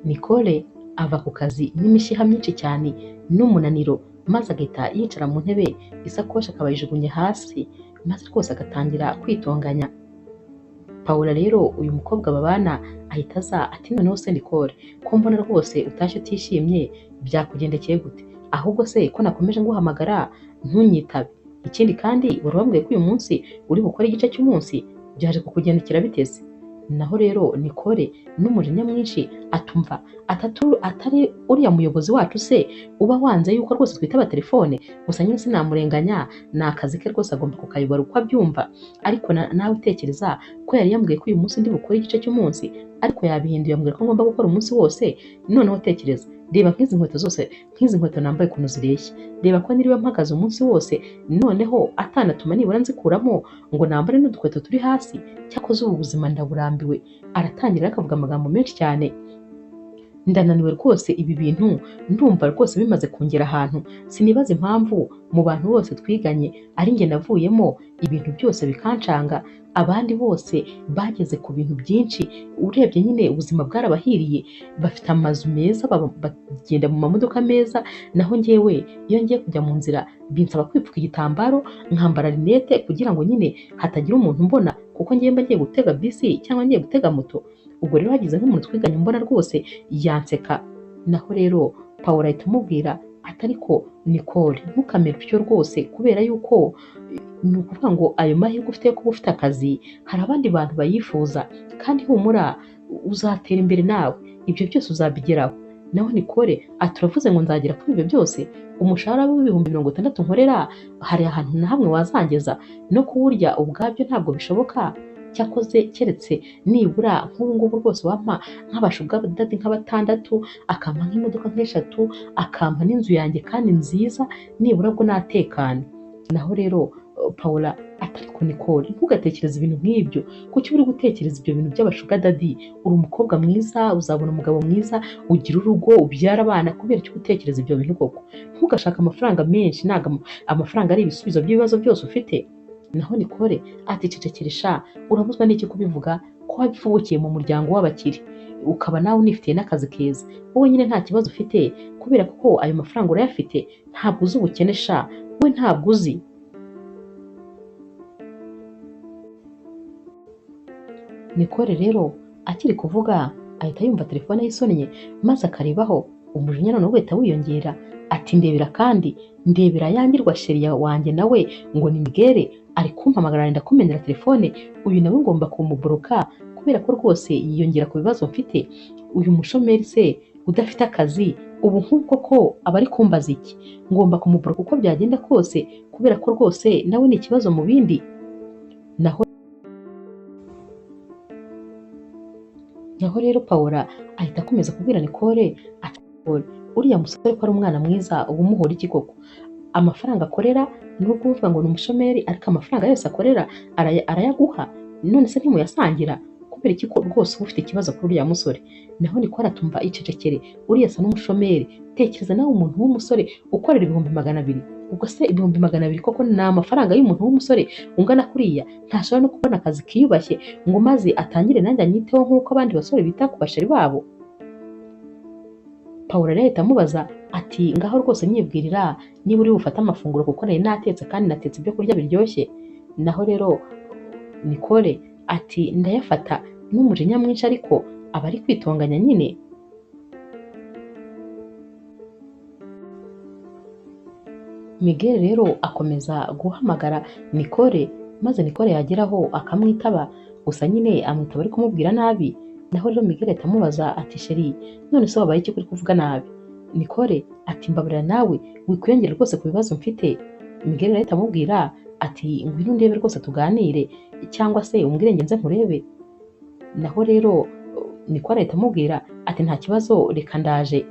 Nicole ava ku kazi n'imishiha myinshi cyane n'umunaniro, maze agahita yicara mu ntebe, isakoshi akaba ayijugunye hasi, maze rwose agatangira kwitonganya. Paula rero uyu mukobwa babana ahita aza ati noneho se Nicole, ko mbona rwose utashye utishimye, byakugendekeye gute? Ahubwo se ko nakomeje nguhamagara ntunyitabe? Ikindi kandi wari wambwiye ko uyu munsi uri bukore igice cy'umunsi, byaje kukugendekera biteze? Naho rero Nicole n'umujinya mwinshi atumva atatu atari uriya muyobozi wacu se uba wanze yuko rwose twitaba telefone, gusa nyine sinamurenganya, ni akazi ke rwose agomba kukayobora uko abyumva, ariko nawe utekereza ko yari yambwiye ko uyu munsi ndi bukore igice cy'umunsi, ariko yabihinduye ambwira ko ngomba gukora umunsi wose. Noneho tekereza, reba nk'izi nkweto zose, nk'izi nkweto nambaye ukuntu zireshya, reba ko niriwe mpagaze umunsi wose, noneho atanatuma nibura nzikuramo ngo nambare n'udukweto turi hasi, cyakoze ubu buzima ndaburambiwe. Aratangira akavuga amagambo menshi cyane, ndananiwe rwose, ibi bintu ndumva rwose bimaze kungera ahantu, sinibaza impamvu mu bantu bose twiganye ari njye navuyemo, ibintu byose bikancanga, abandi bose bageze ku bintu byinshi, urebye nyine ubuzima bwarabahiriye, bafite amazu meza, bagenda mu mamodoka meza, naho njyewe iyo ngiye kujya mu nzira binsaba kwipfuka igitambaro, nkambara rinete kugira ngo nyine hatagira umuntu umbona, kuko ngiye mba ngiye gutega bisi cyangwa ngiye gutega moto. Ubwo rero hagize nk'umuntu twiganye mbona rwose yanseka. Naho rero Paula ahita amubwira ati ariko Nicole ntukamere utyo rwose, kubera yuko ni ukuvuga ngo ayo mahirwe ufite yo kuba ufite akazi hari abandi bantu bayifuza, kandi humura uzatera imbere nawe, ibyo byose uzabigeraho. Naho Nicole ati uravuze ngo nzagera kuri ibyo byose, umushahara w'ibihumbi 60 nkorera hari ahantu na hamwe wazangeza, no kuwurya ubwabyo ntabwo bishoboka, cyakoze keretse nibura nk'ubu ngubu rwose wampa nk'abashugabadadi nka batandatu, akampa nk'imodoka nk'eshatu, akampa n'inzu yanjye kandi nziza, nibura bwo natekana. Naho rero Paula ati ariko Nicole ntugatekereze ibintu nk'ibyo, kuki uri gutekereza ibyo bintu by'abashugadadi? Uri umukobwa mwiza, uzabona umugabo mwiza, ugira urugo, ubyara abana, kubera icyo gutekereza ibyo bintu koko? Ntugashake amafaranga menshi, ntabwo amafaranga ari ibisubizo by'ibibazo byose ufite. Naho Nicole ati cecekere sha, urabuzwa n'iki kubivuga ko wavukiye mu muryango w'abakire, ukaba nawe unifitiye n'akazi keza, wowe nyine nta kibazo ufite kubera ko ayo mafaranga urayafite, ntabwo uzi ubukene sha, we ntabwo uzi. Nicole rero akiri kuvuga ahita yumva telefone ye isonnye, maze akarebaho, umujinya noneho ugahita wiyongera, ati ndebera kandi ndebera yangirwa sheri wanjye nawe ngo ni Miguel ari kumpamagara arenda kumenera telefone, uyu nawe ngomba kumuboroka kubera ko rwose yiyongera ku bibazo mfite. Uyu mushomeri se udafite akazi ubu nk'ubwo ko aba ari kumbaza iki? Ngomba kumuboroka uko byagenda kose kubera ko rwose nawe ni ikibazo mu bindi. Naho rero Paula ahita akomeza kubwira Nicole ati Nicole, uriya musore ko ari umwana mwiza uba umuhora iki koko? Amafaranga akorera nubwo uvuga ngo ni umushomeri, ariko amafaranga yose akorera arayaguha, none se ntimuyasangira? Kubera iki ko rwose uba ufite ikibazo kuri uriya musore? Naho Nicole atumva icecekere, uriya asa n'umushomeri, tekereza nawe umuntu w'umusore ukorera 200,000, ubwo se 200,000 koko ni amafaranga y'umuntu w'umusore ungana kuriya? Ntashobora no kubona akazi kiyubashye ngo maze atangire nanjye anyiteho nk'uko abandi basore bita ku basheri babo. Paula rero ahita amubaza ati ngaho rwose nyibwirira niba uri bufate amafunguro kuko nari natetse kandi natetse ibyo kurya biryoshye. Naho rero Nicole ati ndayafata n'umujinya mwinshi, ariko aba ari kwitonganya nyine. Miguel rero akomeza guhamagara Nicole, maze Nicole yageraho akamwitaba, gusa nyine amwitaba ari kumubwira nabi. Naho rero Miguel ahita amubaza ati sheri none se wabaye iki kuri kuvuga nabi? Nicole ati mbabarira nawe wikwiyongera rwose ku bibazo mfite. Miguel rero ahita amubwira ati ngwino ndebe rwose tuganire, cyangwa se umbwire ngenze nkurebe. Naho rero Nicole ahita amubwira ati nta kibazo reka ndaje.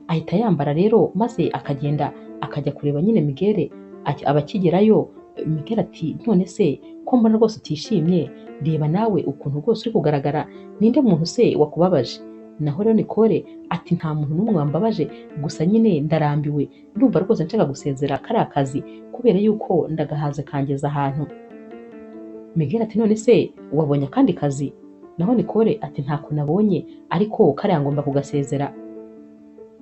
Ahita yambara rero maze akagenda akajya kureba nyine Miguel, aba akigerayo Miguel ati none se ko mbona rwose utishimye, reba nawe ukuntu rwose uri kugaragara, ninde muntu se wakubabaje? Naho rero Nicole ati nta muntu n'umwe wambabaje, gusa nyine ndarambiwe, ndumva rwose nshaka gusezera kariya kazi kubera yuko ndagahaze kangeza ahantu. Miguel ati none se wabonye akandi kazi? Naho Nicole ati ntako nabonye ariko kariya ngomba kugasezera.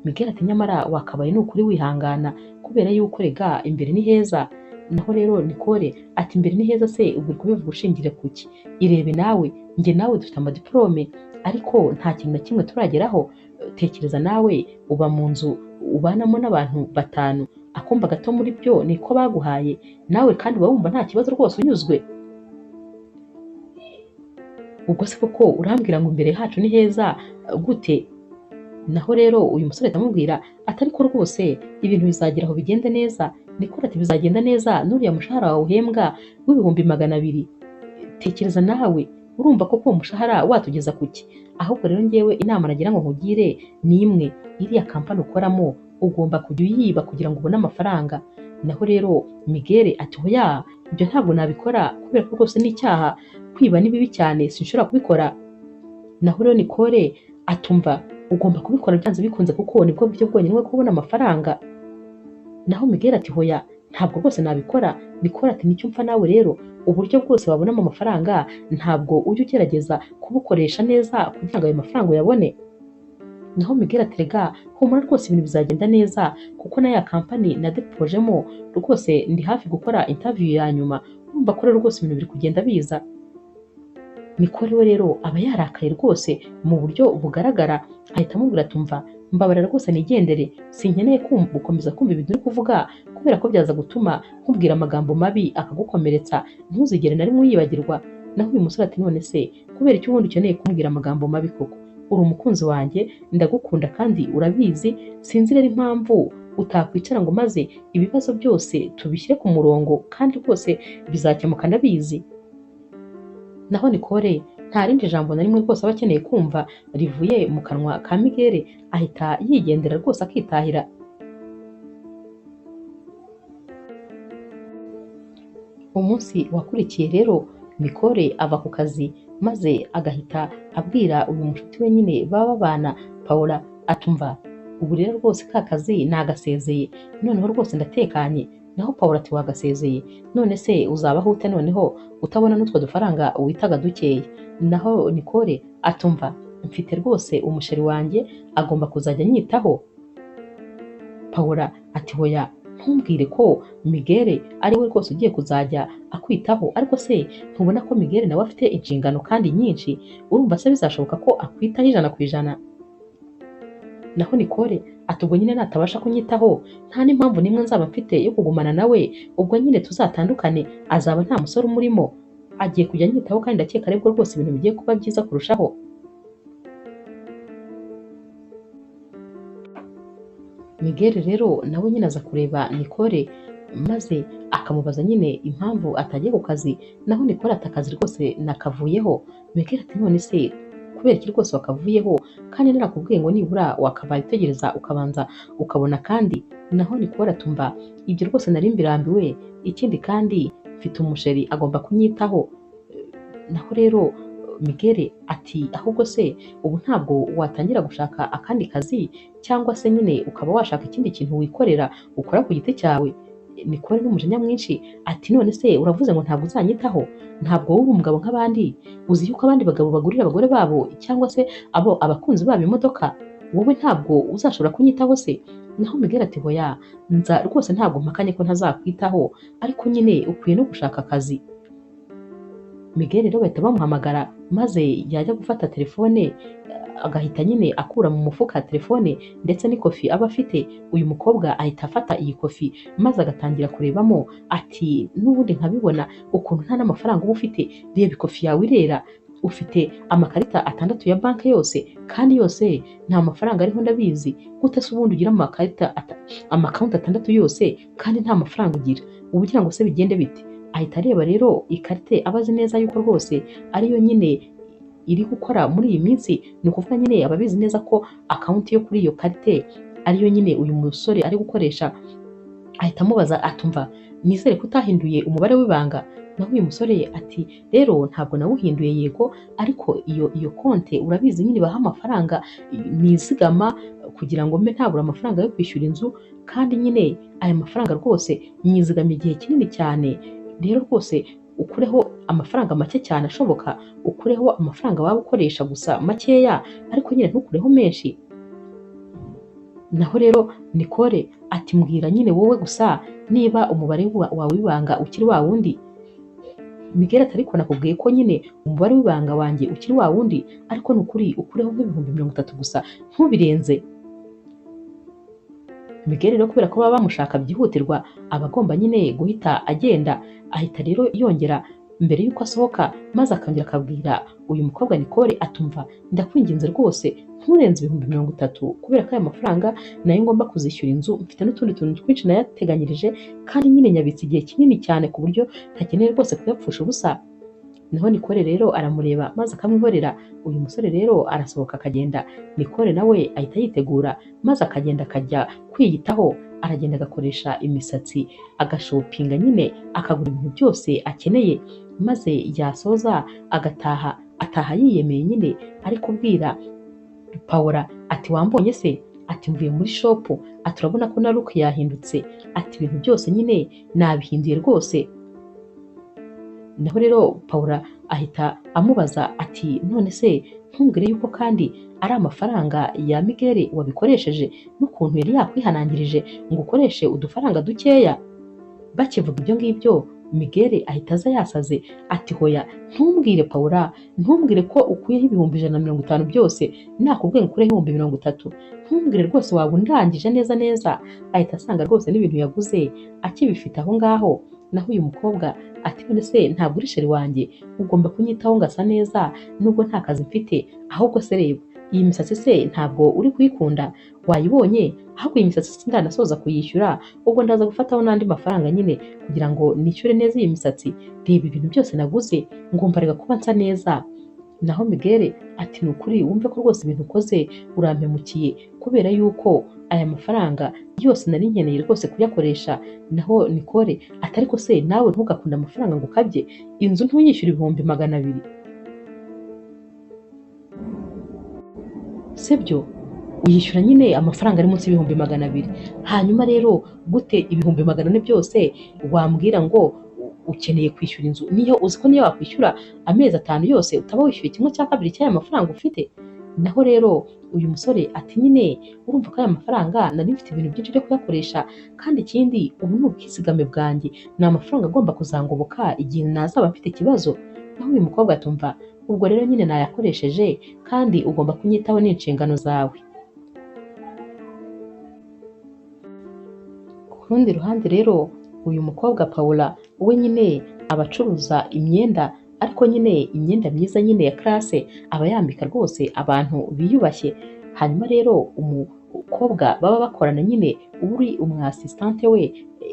Miguel ati nyamara wakabaye ni ukuri wihangana kubera yuko rega imbere ni heza. Naho rero Nicole ati imbere ni heza se ubwo uri kubivuga ushingiye kuki? Irebe nawe, njye nawe dufite amadiplome ariko nta kintu na kimwe turageraho. Tekereza nawe uba mu nzu ubanamo n'abantu 5, akumba gato muri byo niko baguhaye, nawe kandi uba wumva nta kibazo rwose unyuzwe. Ubwo se koko urambwira ngo imbere hacu ni heza gute? Naho rero uyu musore atamubwira atari ko rwose ibintu bizagera aho bigende neza. Nicole ati bizagenda neza n'uriya mushahara wawe uhembwa w'200,000, tekereza nawe urumva koko uwo mushahara watugeza kuki? Ahubwo rero ngewe inama nagira ngo nkugire ni imwe, iriya kampani ukoramo ugomba kujya uyiba kugira ngo ubone amafaranga. Naho rero Miguel ati hoya ibyo ntabwo nabikora kubera ko rwose ni icyaha, kwiba ni bibi cyane sinshobora kubikora. Naho rero Nicole atumva ugomba kubikora byanze bikunze kuko nibwo buryo bwonyine bwo kubona amafaranga. Naho Miguel ati hoya ntabwo rwose nabikora. Nicole ati nicyo mpfa nawe rero uburyo bwose wabonamo amafaranga ntabwo ujya ugerageza kubukoresha neza kugira ngo ayo mafaranga uyabone. Naho Miguel ati rega humura rwose ibintu bizagenda neza kuko na ya kampani nadepojemo rwose ndi hafi gukora interview ya nyuma, urumva ko rero rwose ibintu biri kugenda biza. Nicole we rero aba yarakaye rwose mu buryo bugaragara, ahita amubwira ati umva mbabarira rwose nigendere, sinkeneye gukomeza kumva ibintu uri kuvuga kubera ko byaza gutuma nkubwira amagambo mabi akagukomeretsa, ntuzigere na rimwe uyibagirwa. Naho uyu musore ati none se kubera icyo ubundi ukeneye kumbwira amagambo mabi koko? Uri umukunzi wanjye ndagukunda kandi urabizi, sinzi rero impamvu utakwicara ngo maze ibibazo byose tubishyire ku murongo kandi rwose bizakemuka ndabizi. Naho Nicole nta rindi jambo na rimwe rwose aba akeneye kumva rivuye mu kanwa ka Miguel, ahita yigendera rwose akitahira. Umunsi wakurikiye rero Nicole ava ku kazi maze agahita abwira uyu mushuti we nyine baba babana Paula atumva ubu rero rwose ka kazi nagasezeye noneho rwose ndatekanye. Naho Paula ati wagasezeye none se uzabaho ute noneho utabona n'utwo dufaranga witaga dukeya? Naho Nicole atumva mfite rwose umusheri wanjye agomba kuzajya anyitaho. Paula ati hoya ntumbwire ko Miguel ari we rwose ugiye kuzajya akwitaho, ariko se ntubona ko Miguel nawe afite inshingano kandi nyinshi, urumva se bizashoboka ko akwitaho 100%? Naho Nicole ati ubwo nyine natabasha kunyitaho nta n'impamvu n'imwe nzaba mfite yo kugumana nawe, ubwo nyine tuzatandukane, azaba nta musore umurimo, agiye kujya anyitaho kandi ndakeka aribwo rwose ibintu bigiye kuba byiza kurushaho. Miguel rero nawe nyine aza kureba Nicole maze akamubaza nyine impamvu atagiye ku kazi. Naho Nicole ati akazi rwose nakavuyeho. Miguel ati none se kubera iki rwose wakavuyeho kandi narakubwiye ngo nibura wakabaye utegereza ukabanza ukabona kandi? Naho Nicole atumva ibyo rwose nari mbirambiwe, ikindi kandi mfite umusheri agomba kunyitaho. Naho rero Miguel ati ahubwo se ubu ntabwo watangira gushaka akandi kazi cyangwa se nyine ukaba washaka ikindi kintu wikorera ukora ku giti cyawe? Nicole n'umujinya mwinshi ati none se uravuze ngo ntabwo uzanyitaho, ntabwo wowe uri umugabo nk'abandi, uzi yuko abandi bagabo bagurira abagore babo cyangwa se abo abakunzi babo imodoka, wowe ntabwo uzashobora kunyitaho se? Naho Miguel ati hoya nza rwose ntabwo mpakanye ko ntazakwitaho, ariko nyine ukwiye no gushaka akazi. Miguel rero bahita bamuhamagara maze yajya gufata telefone agahita nyine akura mu mufuka telefone ndetse n'ikofi aba afite. Uyu mukobwa ahita afata iyi kofi maze agatangira kurebamo ati n'ubundi nkabibona ukuntu nta n'amafaranga uba ufite, reba ikofi yawe irera, ufite amakarita 6 ya banki yose kandi yose nta mafaranga ariho ndabizi, gute se ubundi ugira amakarita amakonti 6 yose kandi nta mafaranga ugira, uba ugira ngo se bigende bite? Ahita areba rero ikarite aba azi neza yuko rwose ariyo nyine iri gukora muri iyi minsi, ni ukuvuga nyine aba abizi neza ko akawunti yo kuri iyo karite ariyo nyine uyu musore ari gukoresha. Ahita amubaza atumva nizere ko utahinduye umubare w'ibanga. Naho uyu musore ati rero ntabwo nawuhinduye yego, ariko iyo konte urabizi nyine baha amafaranga nizigama kugira ngo mbe ntabura amafaranga yo kwishyura inzu, kandi nyine aya mafaranga rwose nyizigama igihe kinini cyane, rero rwose Ukureho amafaranga make cyane ashoboka, ukureho amafaranga waba ukoresha gusa makeya, ariko nyine ntukureho menshi. Naho rero Nicole ati mbwira nyine wowe gusa niba umubare wawe w'ibanga ukiri wa wundi. Miguel ati ariko nakubwiye ko nyine umubare w'ibanga wanjye ukiri wa wundi, ariko ni ukuri ukureho nk'ibihumbi 30 gusa ntubirenze. Miguel rero kubera ko baba bamushaka byihutirwa aba agomba nyine guhita agenda, ahita rero yongera mbere y'uko asohoka maze akongera akabwira uyu mukobwa Nicole atumva ndakwinginze rwose nturenze ibihumbi 30 kubera ko aya mafaranga nayo ngomba kuzishyura inzu, mfite n'utundi tuntu twinshi nayateganyirije kandi nyine nyabitse igihe kinini cyane ku buryo ntakeneye rwose kuyapfusha ubusa. Naho Nicole rero aramureba maze akamwihorera. Uyu musore rero arasohoka akagenda, Nicole nawe ahita yitegura maze akagenda akajya kwiyitaho, aragenda agakoresha imisatsi, agashopinga nyine akagura ibintu byose akeneye, maze yasoza agataha, ataha yiyemeye nyine ari kubwira Paula ati wambonye se, ati mvuye muri shop, ati urabona ko na look yahindutse, ati ibintu byose nyine nabihinduye rwose. Naho rero Paula ahita amubaza ati none se ntumbwire yuko kandi ari amafaranga ya Miguel wabikoresheje n'ukuntu yari yakwihanangirije ngo ukoreshe udufaranga dukeya. Bakivuga ibyo ngibyo Miguel ahita aza yasaze ati hoya ntumbwire Paula, ntumbwire ko ukuyeho 150,000 byose, nakubwiye ngo ukureho ibihumbi 30, ntumbwire rwose waba undangije neza neza. Ahita asanga rwose n'ibintu yaguze akibifite aho ngaho. Naho uyu mukobwa ati none se ntabwo uri sheri wanjye, ugomba kunyitaho ngasa neza nubwo nta kazi mfite, ahubwo se reba iyi misatsi se ntabwo uri kuyikunda, wayibonye, ahubwo iyi misatsi sindanasoza kuyishyura, ubwo ndaza gufataho n'andi mafaranga nyine kugira ngo nishyure neza iyi misatsi, reba ibintu byose naguze ngomba reka kuba nsa neza. Naho Miguel ati ni ukuri wumve ko rwose ibintu ukoze urampemukiye kubera yuko aya mafaranga yose nari nkeneye rwose kuyakoresha. Naho Nicole ati ariko se nawe ntugakunde amafaranga ngo ukabye, inzu ntuyishyure 200,000, sibyo? Uyishyura nyine amafaranga ari munsi y'ibihumbi 200, hanyuma rero gute 400,000 byose wambwira ngo ukeneye kwishyura inzu, niyo uzi ko niyo wakwishyura amezi 5 yose utaba wishyuye 1/2 cy'aya mafaranga ufite. Naho rero uyu musore ati nyine urumva ko aya mafaranga nari mfite ibintu byinshi byo kuyakoresha, kandi ikindi ubu ni ubwizigame bwanjye, ni amafaranga agomba kuzangoboka igihe nazaba mfite ikibazo. Naho uyu mukobwa atumva ubwo rero nyine nayakoresheje kandi ugomba kunyitaho n'inshingano zawe. Ku rundi ruhande rero uyu mukobwa Paula we nyine aba acuruza imyenda, ariko nyine imyenda myiza nyine ya classe aba yambika rwose abantu biyubashye. Hanyuma rero umukobwa baba bakorana nyine uri umu assistante we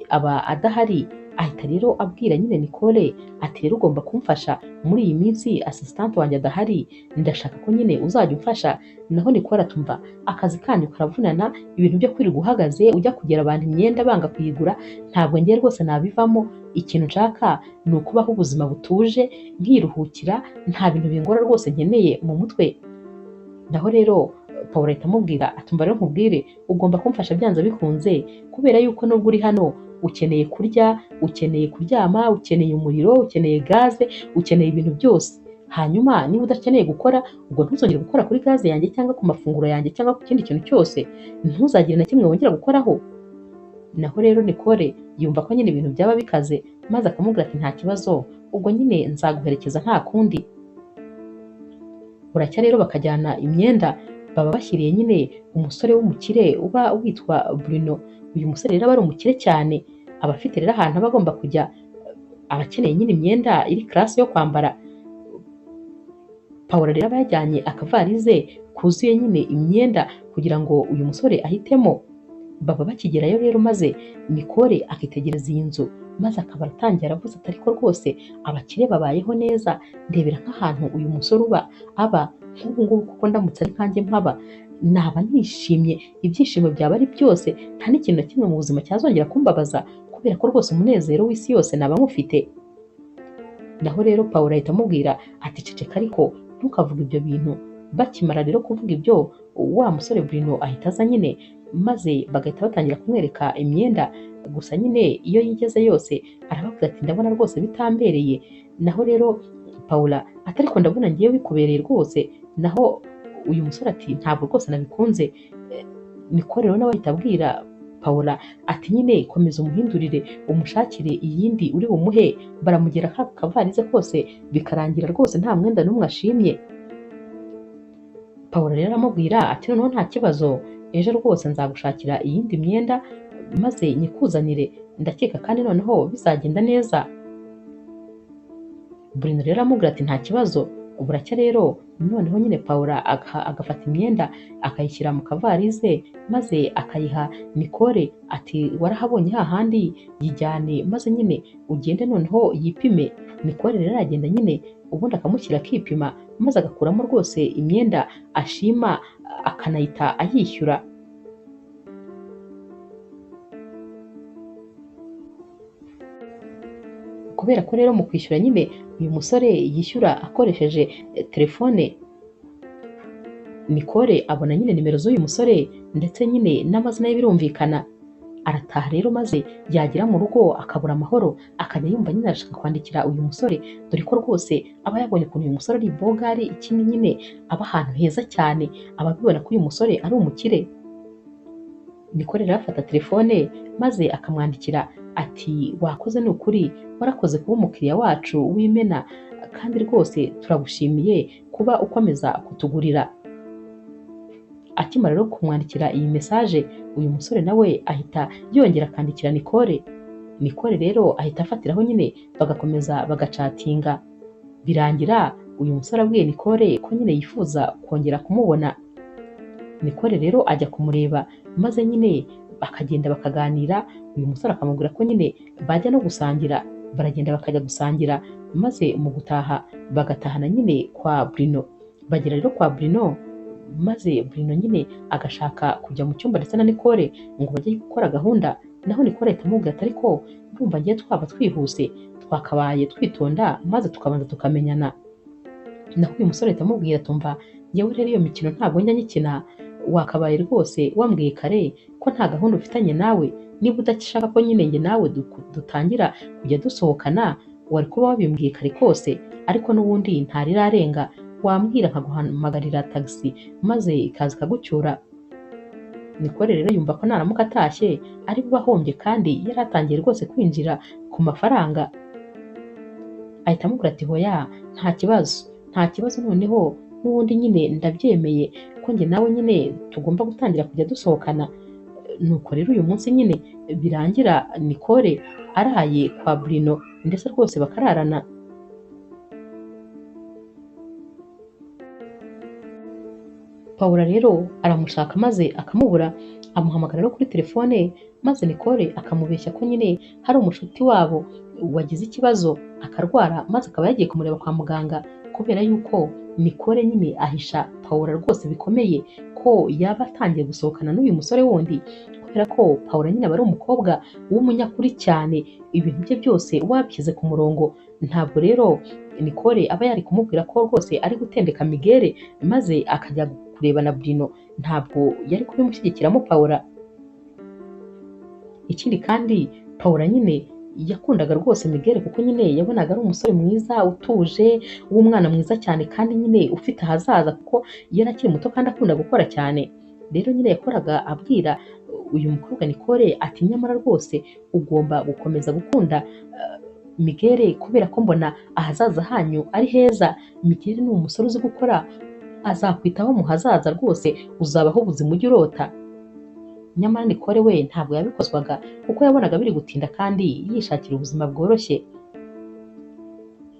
aba adahari, ahita rero abwira nyine Nicole ati rero ugomba kumfasha muri iyi minsi assistante wanjye adahari, ndashaka ko nyine uzajya umfasha. Naho Nicole atumva akazi kanyu karavunana, ibintu byo kwirirwa uhagaze ujya kugera abantu imyenda banga kuyigura, ntabwo ngiye rwose nabivamo, ikintu nshaka ni ukubaho ubuzima butuje nkiruhukira, nta bintu bingora rwose nkeneye mu mutwe. Naho rero Paula ahita amubwira atumva rero nkubwire ugomba kumfasha byanze bikunze, kubera yuko nubwo uri hano ukeneye kurya, ukeneye kuryama, ukeneye umuriro, ukeneye gaze, ukeneye ibintu byose. Hanyuma niba udakeneye gukora ubwo ntuzongere gukora kuri gaze yanjye cyangwa ku mafunguro yanjye cyangwa ku kindi kintu cyose, ntuzagire na kimwe wongera gukoraho. Naho rero Nicole yumva ko nyine ibintu byaba bikaze, maze akamubwira ati nta kibazo, ubwo nyine nzaguherekeza nta kundi. Buracya rero bakajyana imyenda baba bashyiriye nyine umusore w'umukire uba witwa Bruno. Uyu musore rero aba ari umukire cyane, aba afite rero ahantu aba agomba kujya, aba akeneye nyine imyenda iri classe yo kwambara. Paula rero aba yajyanye akavarize kuzuye nyine imyenda kugira ngo uyu musore ahitemo. Baba bakigerayo rero maze Nicole akitegereza iyi nzu, maze akaba aratangiye aravuze ati ariko rwose abakire babayeho neza, ndebera nk'ahantu uyu musore uba aba nk'ubu ngubu kuko ndamutse ari nkanjye mpaba naba nishimye, ibyishimo byaba ari byose, nta n'ikintu na kimwe mu buzima cyazongera kumbabaza kubera ko rwose umunezero w'isi yose naba nywufite. Naho rero Paula ahita amubwira ati ceceka ariko ntukavuge ibyo bintu. Bakimara rero kuvuga ibyo wa musore Bruno ahita aza nyine, maze bagahita batangira kumwereka imyenda. Gusa nyine iyo yigeze yose arababwira ati ndabona rwose bitambereye. Naho rero Paula ati ariko ndabona ngiye bikubereye rwose. Naho uyu musore ati ntabwo rwose nabikunze. Nicole rero nawe ahita abwira Paula ati nyine komeza umuhindurire umushakire iyindi uri bumuhe. Baramugera ka kavarize kose bikarangira rwose nta mwenda n'umwe ashimye. Paula rero aramubwira ati noneho nta kibazo, ejo rwose nzagushakira iyindi myenda maze nyikuzanire, ndakeka kandi noneho bizagenda neza. Bruno rero aramubwira ati nta kibazo. Buracya rero noneho nyine Paula agafata imyenda akayishyira mu kavarize maze akayiha Nicole ati warahabonye hahandi, yijyane maze nyine ugende noneho yipime. Nicole rero aragenda nyine ubundi akamushyira akipima maze agakuramo rwose imyenda ashima akanayita ayishyura. Kubera ko rero mu kwishyura nyine uyu musore yishyura akoresheje telefone, Nicole abona nyine nimero z'uyu musore ndetse nyine n'amazina ye birumvikana. Arataha rero maze yagera mu rugo akabura amahoro, akajya yumva nyine arashaka kwandikira uyu musore, dore ko rwose aba yabonye ukuntu uyu musore ari bogari, ikindi nyine aba ahantu heza cyane, aba abibona ko uyu musore ari umukire. Nicole rero afata telefone maze akamwandikira ati wakoze ni ukuri, warakoze kuba umukiriya wacu w'imena, kandi rwose turagushimiye kuba ukomeza kutugurira. Akimara rero kumwandikira iyi message, uyu musore nawe ahita yongera akandikira Nicole. Nicole rero ahita afatiraho nyine bagakomeza bagacatinga. Birangira uyu musore abwiye Nicole ko nyine yifuza kongera kumubona. Nicole rero ajya kumureba maze nyine bakagenda bakaganira, uyu musore akamubwira ko nyine bajya no gusangira. Baragenda bakajya gusangira maze mu gutaha bagatahana nyine kwa Bruno. Bagera rero kwa Bruno maze Bruno nyine agashaka kujya mu cyumba ndetse na Nicole ngo bajye gukora gahunda. Naho Nicole ahita amubwira ati ariko ndumva ngiye twaba twihuse, twakabaye twitonda maze tukabanza tukamenyana. Naho uyu musore ahita amubwira tumva njyewe rero iyo mikino ntabwo njya nyikina, wakabaye rwose wambwiye kare ko nta gahunda ufitanye nawe, niba udashaka ko nyine njye nawe dutangira kujya dusohokana wari kuba wabimbwiye kare kose, ariko n'ubundi ntarirarenga, wambwira nkaguhamagarira tagisi maze ikaza ikagucyura. Nicole rero yumva ko naramuka atashye ari bube ahombye kandi yari atangiye rwose kwinjira ku mafaranga. Ahita amubwira ati hoya nta kibazo, nta kibazo, noneho n'ubundi nyine ndabyemeye ko njye nawe nyine tugomba gutangira kujya dusohokana. Nuko rero uyu munsi nyine birangira Nicole araye kwa Bruno ndetse rwose bakararana. Paula rero aramushaka maze akamubura, amuhamagara rero kuri telefone maze Nicole akamubeshya ko nyine hari umushuti wabo wagize ikibazo akarwara maze akaba yagiye kumureba kwa muganga, kubera yuko Nicole nyine ahisha Paula rwose bikomeye ko yaba atangiye gusohokana n'uyu musore wundi, kubera ko Paula nyine aba ari umukobwa w'umunyakuri cyane, ibintu bye byose wabishyize ku murongo. Ntabwo rero Nicole aba yari kumubwira ko rwose ari gutendeka Miguel maze akajya kureba na Bruno, ntabwo yari kubimushyigikiramo Paula. Ikindi kandi Paula nyine yakundaga rwose Miguel kuko nyine yabonaga ari umusore mwiza utuje w'umwana mwiza cyane kandi nyine ufite ahazaza kuko yari akiri muto kandi akunda gukora cyane. Rero nyine yakoraga abwira uyu mukobwa Nicole ati nyamara rwose ugomba gukomeza gukunda Miguel kubera ko mbona ahazaza hanyu ari heza. Miguel ni umusore uzi gukora, azakwitaho mu hazaza rwose, uzabaho ubuzima ujya urota. Nyamara Nicole we ntabwo yabikozwaga kuko yabonaga biri gutinda kandi yishakira ubuzima bworoshye.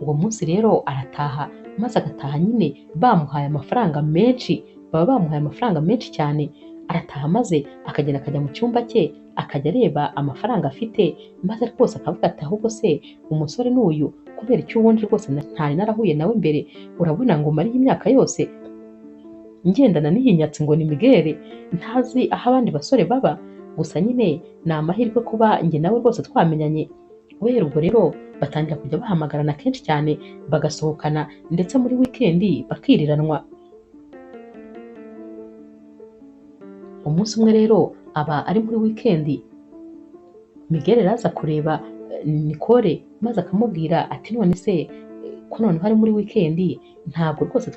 Uwo munsi rero arataha maze agataha nyine bamuhaye amafaranga menshi, baba bamuhaye amafaranga menshi cyane. Arataha maze akagenda akajya mu cyumba cye akajya areba amafaranga afite maze rwose akavuga ati ahubwo se umusore n'uyu kubera icyo ubundi rwose ntari narahuye nawe mbere, urabona ngo mariye imyaka yose ngendana n'iyi nyatsi ngo ni Miguel, ntazi aho abandi basore baba, gusa nyine ni amahirwe kuba njye nawe rwose twamenyanye. Guhera ubwo rero batangira kujya bahamagarana kenshi cyane bagasohokana ndetse muri wikendi bakiriranwa. Umunsi umwe rero aba ari muri wikendi, Miguel araza kureba Nicole maze akamubwira ati none se ko noneho ari muri weekend ntabwo rwose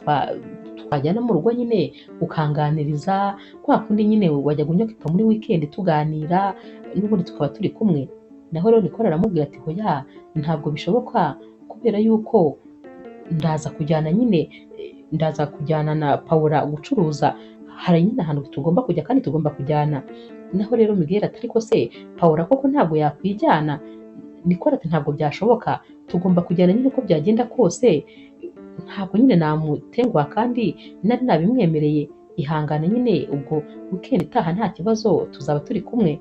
twajyana mu rugo nyine ukanganiriza kwa kundi nyine wajyaga unyokipa muri weekend tuganira n'ubundi tukaba turi kumwe. Naho rero Nicole aramubwira ati hoya ntabwo bishoboka kubera yuko ndaza kujyana nyine ndaza kujyana na Paula gucuruza, hari nyine ahantu tugomba kujya kandi tugomba kujyana. Naho rero Miguel ati ariko se Paula koko ntabwo yakwijyana? Nicole ati ntabwo byashoboka, tugomba kujyana nyine uko byagenda kose, ntabwo nyine namutenguha kandi nari nabimwemereye, ihangane nyine ubwo weekend itaha nta kibazo tuzaba turi kumwe.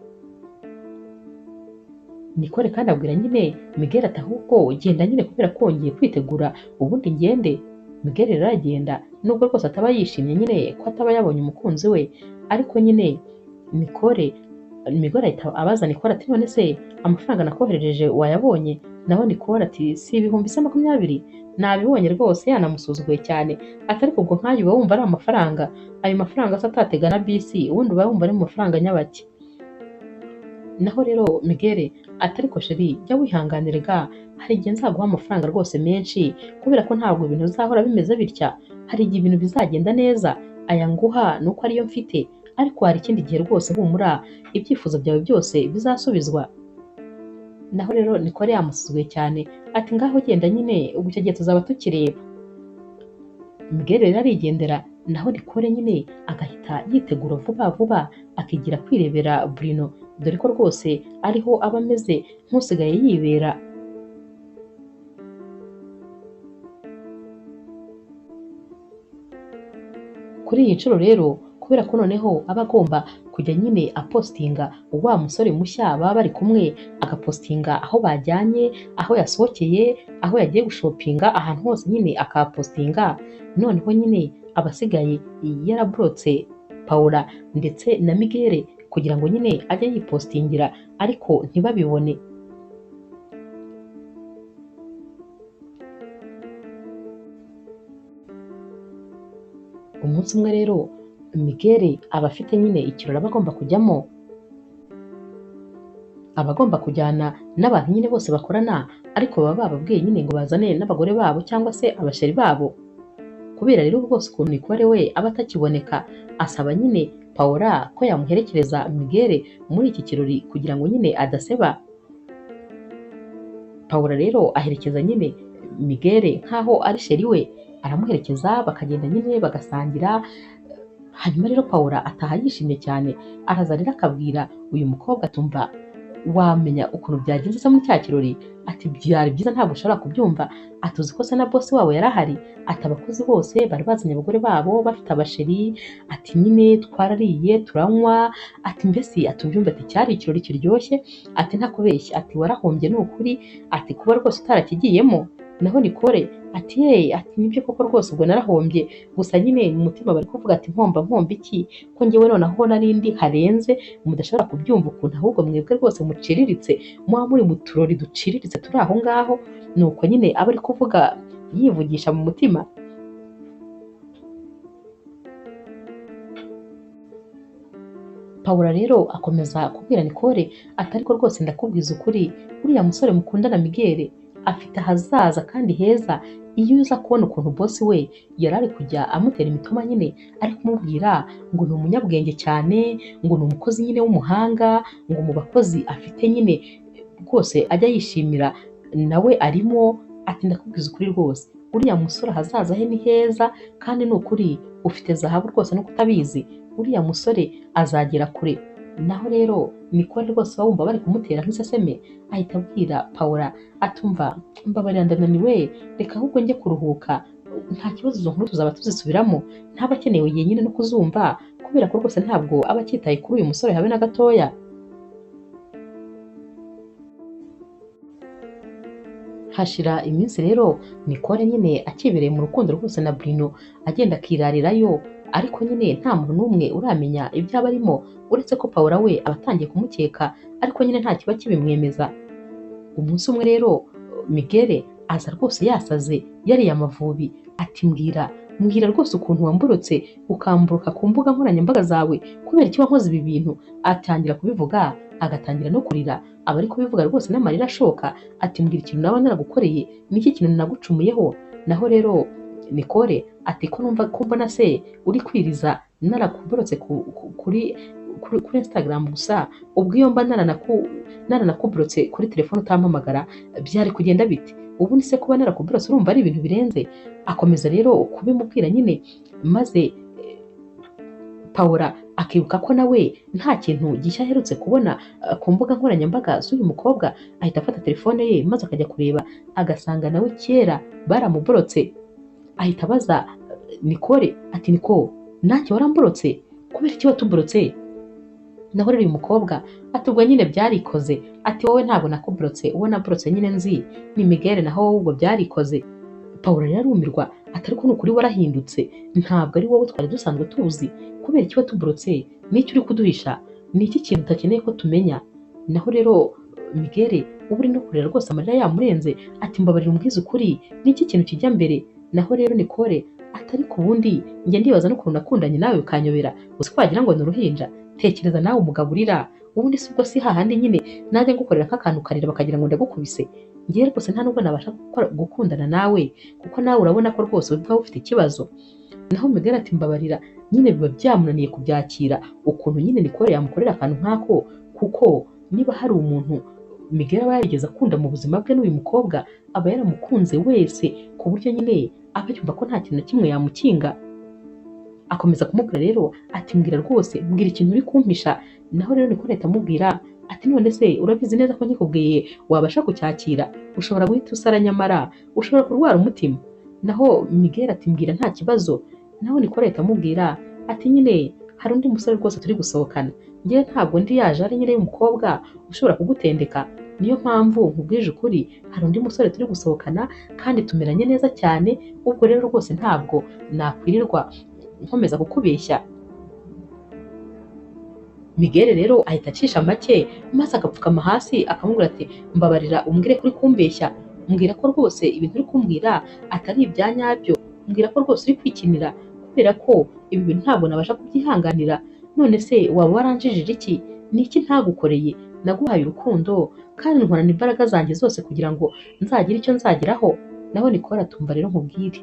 Nicole kandi abwira nyine Miguel ati ahubwo genda nyine kubera ko ngiye kwitegura ubundi ngende. Miguel rero aragenda nubwo rwose ataba yishimye nyine ko ataba yabonye umukunzi we, ariko nyine Nicole Miguel ahita abaza Nicole ati none se amafaranga nakoherereje wayabonye? Naho Nicole ati si 20,000 nabibonye rwose, yanamusuzuguye cyane ati ariko ubwo nkayo uba wumva ari amafaranga, ayo mafaranga se atatega na bisi ubundi uba wumva ari mu mafaranga nyabaki. Naho rero Miguel ati ariko sheri jya wihanganira ga, hari igihe nzaguha amafaranga rwose menshi kubera ko ntabwo ibintu bizahora bimeze bitya, hari igihe ibintu bizagenda neza, aya nguha ni uko ariyo mfite, ariko hari ikindi gihe rwose humura ibyifuzo byawe byose bizasubizwa. Naho rero Nicole yamusuzuguye cyane ati ngaho genda nyine ubwo icyo gihe tuzaba tukireba. Miguel rero arigendera, naho Nicole nyine agahita yitegura vuba vuba akigira kwirebera Bruno, dore ko rwose ariho aba ameze nk'usigaye yibera. Kuri iyi nshuro rero kubera ko noneho aba agomba kujya nyine apostinga wa musore mushya baba bari kumwe, agapostinga aho bajyanye, aho yasohokeye, aho yagiye gushopinga, ahantu hose nyine akapostinga. Noneho nyine abasigaye yaraburotse Paula ndetse na Miguel kugira ngo nyine ajye yipostingira ariko ntibabibone. Umunsi umwe rero Miguel aba afite nyine ikirori aba agomba kujyamo, aba agomba kujyana n'abantu nyine bose bakorana, ariko baba bababwiye nyine ngo bazane n'abagore babo cyangwa se abasheri babo. Kubera rero rwose ukuntu Nicole we aba atakiboneka, asaba nyine Paula ko yamuherekereza Miguel muri iki kirori kugira ngo nyine adaseba. Paula rero aherekeza nyine Miguel nkaho ari sheri we, aramuherekeza bakagenda nyine bagasangira. Hanyuma rero Paula ataha yishimye cyane, araza rero akabwira uyu mukobwa atumva wamenya ukuntu byagenze se muri cya kirori, ati byari byiza ntabwo ushobora kubyumva, ati uzi ko se na bosi wabo yarahari, ati abakozi bose bari bazanye abagore babo bafite abasheri, ati nyine twarariye turanywa, ati mbese atubyumva ati cyari ikirori kiryoshye, ati ntakubeshya, ati warahombye ni ukuri, ati kuba rwose utarakigiyemo. Naho Nicole ati ye ati nibyo koko rwose ubwo narahombye, gusa nyine mu mutima bari kuvuga ati mpomba mpomba iki ko njyewe noneho nari ndi harenze mudashobora kubyumva ukuntu ahubwo mwebwe rwose muciriritse muba muri mu turori duciriritse turi aho ngaho. Nuko nyine aba ari kuvuga yivugisha mu mutima. Paula rero akomeza kubwira Nicole ati ariko rwose ndakubwiza ukuri, uriya musore mukundana Miguel afite ahazaza kandi heza, iyo uza kubona ukuntu bosi we yari ari kujya amutera imitoma nyine ari kumubwira ngo ni umunyabwenge cyane, ngo ni umukozi nyine w'umuhanga, ngo mu bakozi afite nyine rwose ajya yishimira nawe arimo, ati ndakubwiza ukuri rwose uriya musore ahazaza he ni heza kandi ni ukuri ufite zahabu rwose nuko utabizi, uriya musore azagera kure. Naho rero Nicole rwose wumva bari kumutera nk'iseseme, ahita abwira Paula atumva mbabarira ndananiwe, reka ahubwo njye kuruhuka, nta kibazo izo nkuru tuzaba tuzisubiramo, ntaba akenewe nyine no kuzumva kubera ko rwose ntabwo aba akitaye kuri uyu musore habe na gatoya. Hashira iminsi rero Nicole nyine akibereye mu rukundo rwose na Bruno, agenda akirarirayo, ariko nyine nta muntu n'umwe uramenya ibyo aba arimo, uretse ko Paula we aba atangiye kumukeka, ariko nyine nta kiba kibimwemeza. Umunsi umwe rero Miguel aza rwose yasaze yariye amavubi, ati mbwira mbwira rwose ukuntu wamburutse ukamburuka ku mbuga nkoranyambaga zawe kubera iki wankoze ibi bintu. Atangira kubivuga Agatangira no kurira, aba ari kubivuga rwose n'amarira ashoka, ati mbwira ikintu naba naragukoreye, niki kintu nagucumuyeho? Naho rero Nicole ati ko numva ko mbona se uri kwiriza narakuborotse kuri kuri Instagram gusa, ubwo iyo mba naranakuborotse kuri telefone utampamagara byari kugenda bite? Ubundi se kuba narakuborotse urumva ari ibintu birenze? Akomeza rero kubimubwira nyine, maze Paula akibuka ko nawe nta kintu gishya aherutse kubona ku mbuga nkoranyambaga z'uyu mukobwa, ahita afata telefone ye maze akajya kureba, agasanga nawe kera baramuborotse. Ahita abaza Nicole ati Niko, nanjye waramborotse? Kubera iki watuborotse? Naho rero uyu mukobwa ati ubwo nyine byarikoze, ati wowe ntabwo nakuborotse, uwo naborotse nyine nzi ni Miguel, naho wowe ubwo byarikoze. Paula rero arumirwa, ati ariko ni ukuri warahindutse, ntabwo ari wowe twari dusanzwe tuzi, kubera iki watuborotse? N'icyo uri kuduhisha? Ni iki kintu utakeneye ko tumenya? Naho rero Miguel uba uri no kurira rwose amarira yamurenze, ati mbabarira umbwize ukuri, ni iki kintu kijya mbere? Naho rero Nicole ati ariko ubundi njye ndibaza n'ukuntu nakundanye nawe bikanyobera, uzi ko wagira ngo ni uruhinja, tekereza nawe umugabo urira, ubundi si ubwo si hahandi nyine najya ngukorera nk'akantu ukarira bakagira ngo ndagukubise, njyewe rwose nta nubwo nabasha gukundana nawe kuko nawe urabona ko rwose waba ufite ikibazo. Naho Miguel ati mbabarira, nyine biba byamunaniye kubyakira ukuntu nyine Nicole yamukorera akantu nk'ako, kuko niba hari umuntu Miguel aba yarigeze akunda mu buzima bwe n'uyu mukobwa aba yaramukunze wese, ku buryo nyine aba yumva ko nta kintu na kimwe yamukinga. Akomeza kumubwira rero ati mbwira rwose, mbwira ikintu uri kumpisha. Naho rero Nicole ahita amubwira ati none se urabizi neza ko nkikubwiye wabasha kucyakira? Ushobora guhita usara nyamara ushobora kurwara umutima. Naho Miguel ati mbwira nta kibazo. Naho Nicole ahita amubwira ati nyine hari undi musore rwose turi gusohokana, njyewe ntabwo ndi yaje ari nyine y'umukobwa ushobora kugutendeka, niyo mpamvu nkubwije ukuri, hari undi musore turi gusohokana kandi tumeranye neza cyane, ubwo rero rwose ntabwo nakwirirwa nkomeza kukubeshya. Miguel rero ahita acisha make maze agapfukama hasi akamubwira ati mbabarira umbwire ko uri kumbeshya, mbwira ko rwose ibintu uri kumbwira atari ibya nyabyo, mbwira ko rwose uri kwikinira, kubera ko ibi bintu ntabwo nabasha kubyihanganira. None se waba waranjijije iki? Ni iki ntagukoreye? Naguhaye urukundo kandi nkorana imbaraga zanjye zose kugira ngo nzagire icyo nzageraho. Naho Nicole atumva rero nkubwire,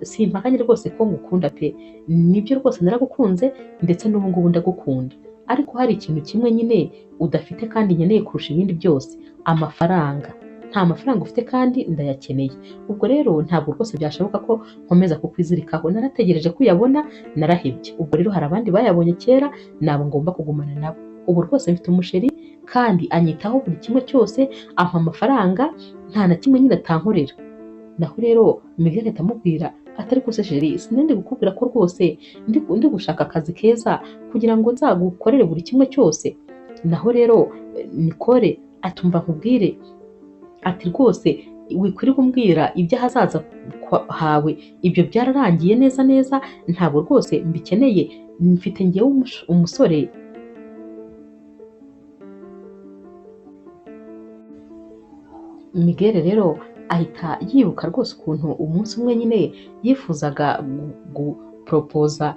simpakanye rwose ko ngukunda pe, nibyo rwose naragukunze ndetse n'ubu ngubu ndagukunda, ariko hari ikintu kimwe nyine udafite kandi nkeneye kurusha ibindi byose, amafaranga. Nta mafaranga ufite kandi ndayakeneye, ubwo rero ntabwo rwose byashoboka ko nkomeza kukwizirikaho, narategereje ko uyabona narahebye, ubwo rero hari abandi bayabonye kera nabo ngomba kugumana nabo. Ubu rwose mfite umusheri kandi anyitaho buri kimwe cyose, ampa amafaranga, nta na kimwe nyine atankorera. Naho rero Miguel ahita amubwira atari ko se chérie, sinende kukubwira ko rwose ndi gushaka akazi keza kugira ngo nzagukorere buri kimwe cyose. Naho rero Nicole atumva nkubwire, ati rwose wikwirirwa umbwira iby'ahazaza hawe, ibyo byararangiye neza neza, ntabwo rwose mbikeneye, mfite njyewe umusore. Miguel rero ahita yibuka rwose ukuntu umunsi umwe nyine yifuzaga guporopoza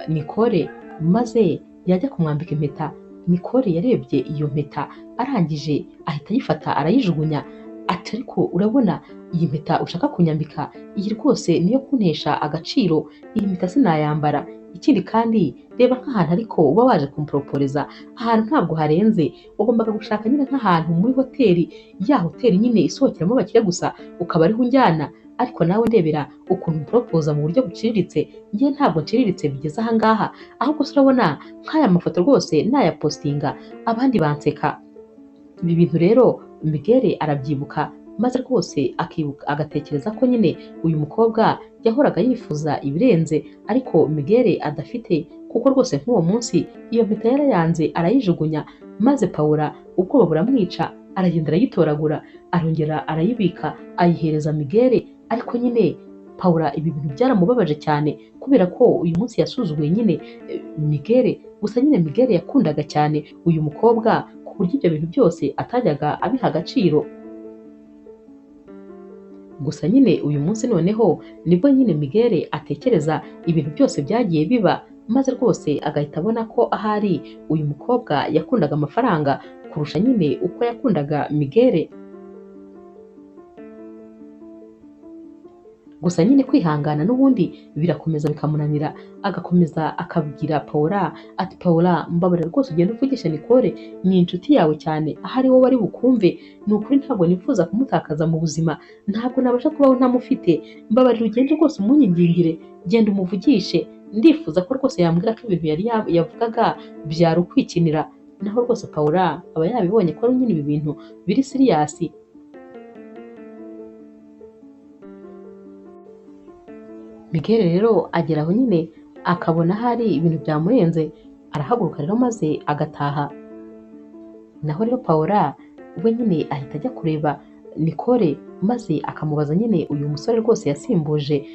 Nicole, maze yajya kumwambika impeta. Nicole yarebye iyo mpeta arangije ahita ayifata arayijugunya, ati ariko urabona iyi mpeta ushaka kunyambika, iyi rwose niyo kuntesha agaciro, iyi mpeta sinayambara. Ikindi kandi reba nk'ahantu ariko uba waje kumporoporeza, ahantu ntabwo harenze, wagombaga gushaka nyine nk'ahantu muri hoteli, ya hoteli nyine isohokeramo abakire gusa, ukaba ariho unjyana, ariko nawe ndebera ukuntu umporopoza mu buryo buciriritse, njye ntabwo nciriritse bigeze aha ngaha, ahubwo se urabona nk'aya mafoto rwose nayapostinga abandi banseka. Ibi bintu rero Miguel arabyibuka maze rwose akibuka agatekereza ko nyine uyu mukobwa yahoraga yifuza ibirenze ariko Miguel adafite, kuko rwose nk'uwo munsi iyo mpeta yarayanze arayijugunya, maze Paula ubwoba buramwica aragenda arayitoragura arongera arayibika ayihereza Miguel. Ariko nyine Paula ibi bintu byaramubabaje cyane kubera ko uyu munsi yasuzuguye nyine Miguel. Gusa nyine Miguel yakundaga cyane uyu mukobwa ku buryo ibyo bintu byose atajyaga abiha agaciro. Gusa nyine uyu munsi noneho nibwo nyine Miguel atekereza ibintu byose byagiye biba, maze rwose agahita abona ko ahari uyu mukobwa yakundaga amafaranga kurusha nyine uko yakundaga Miguel. Gusa nyine kwihangana n'ubundi birakomeza bikamunanira, agakomeza akabwira Paula ati Paula mbabarira rwose ugende uvugishe Nicole, ni inshuti yawe cyane, ahari wowe ari bukumve, ni ukuri ntabwo nifuza kumutakaza mu buzima, ntabwo nabasha kubaho ntamufite, mbabarira ugende rwose umunyingingire, genda umuvugishe, ndifuza ko rwose yambwira ko ibintu yari yavugaga byari ukwikinira. Naho rwose Paula aba yabibonye ko nyine ibi bintu biri siriyasi. Miguel rero agera aho nyine akabona hari ibintu byamurenze, arahaguruka rero maze agataha. Naho rero Paula we nyine ahita ajya kureba Nicole maze akamubaza nyine uyu musore rwose yasimbuje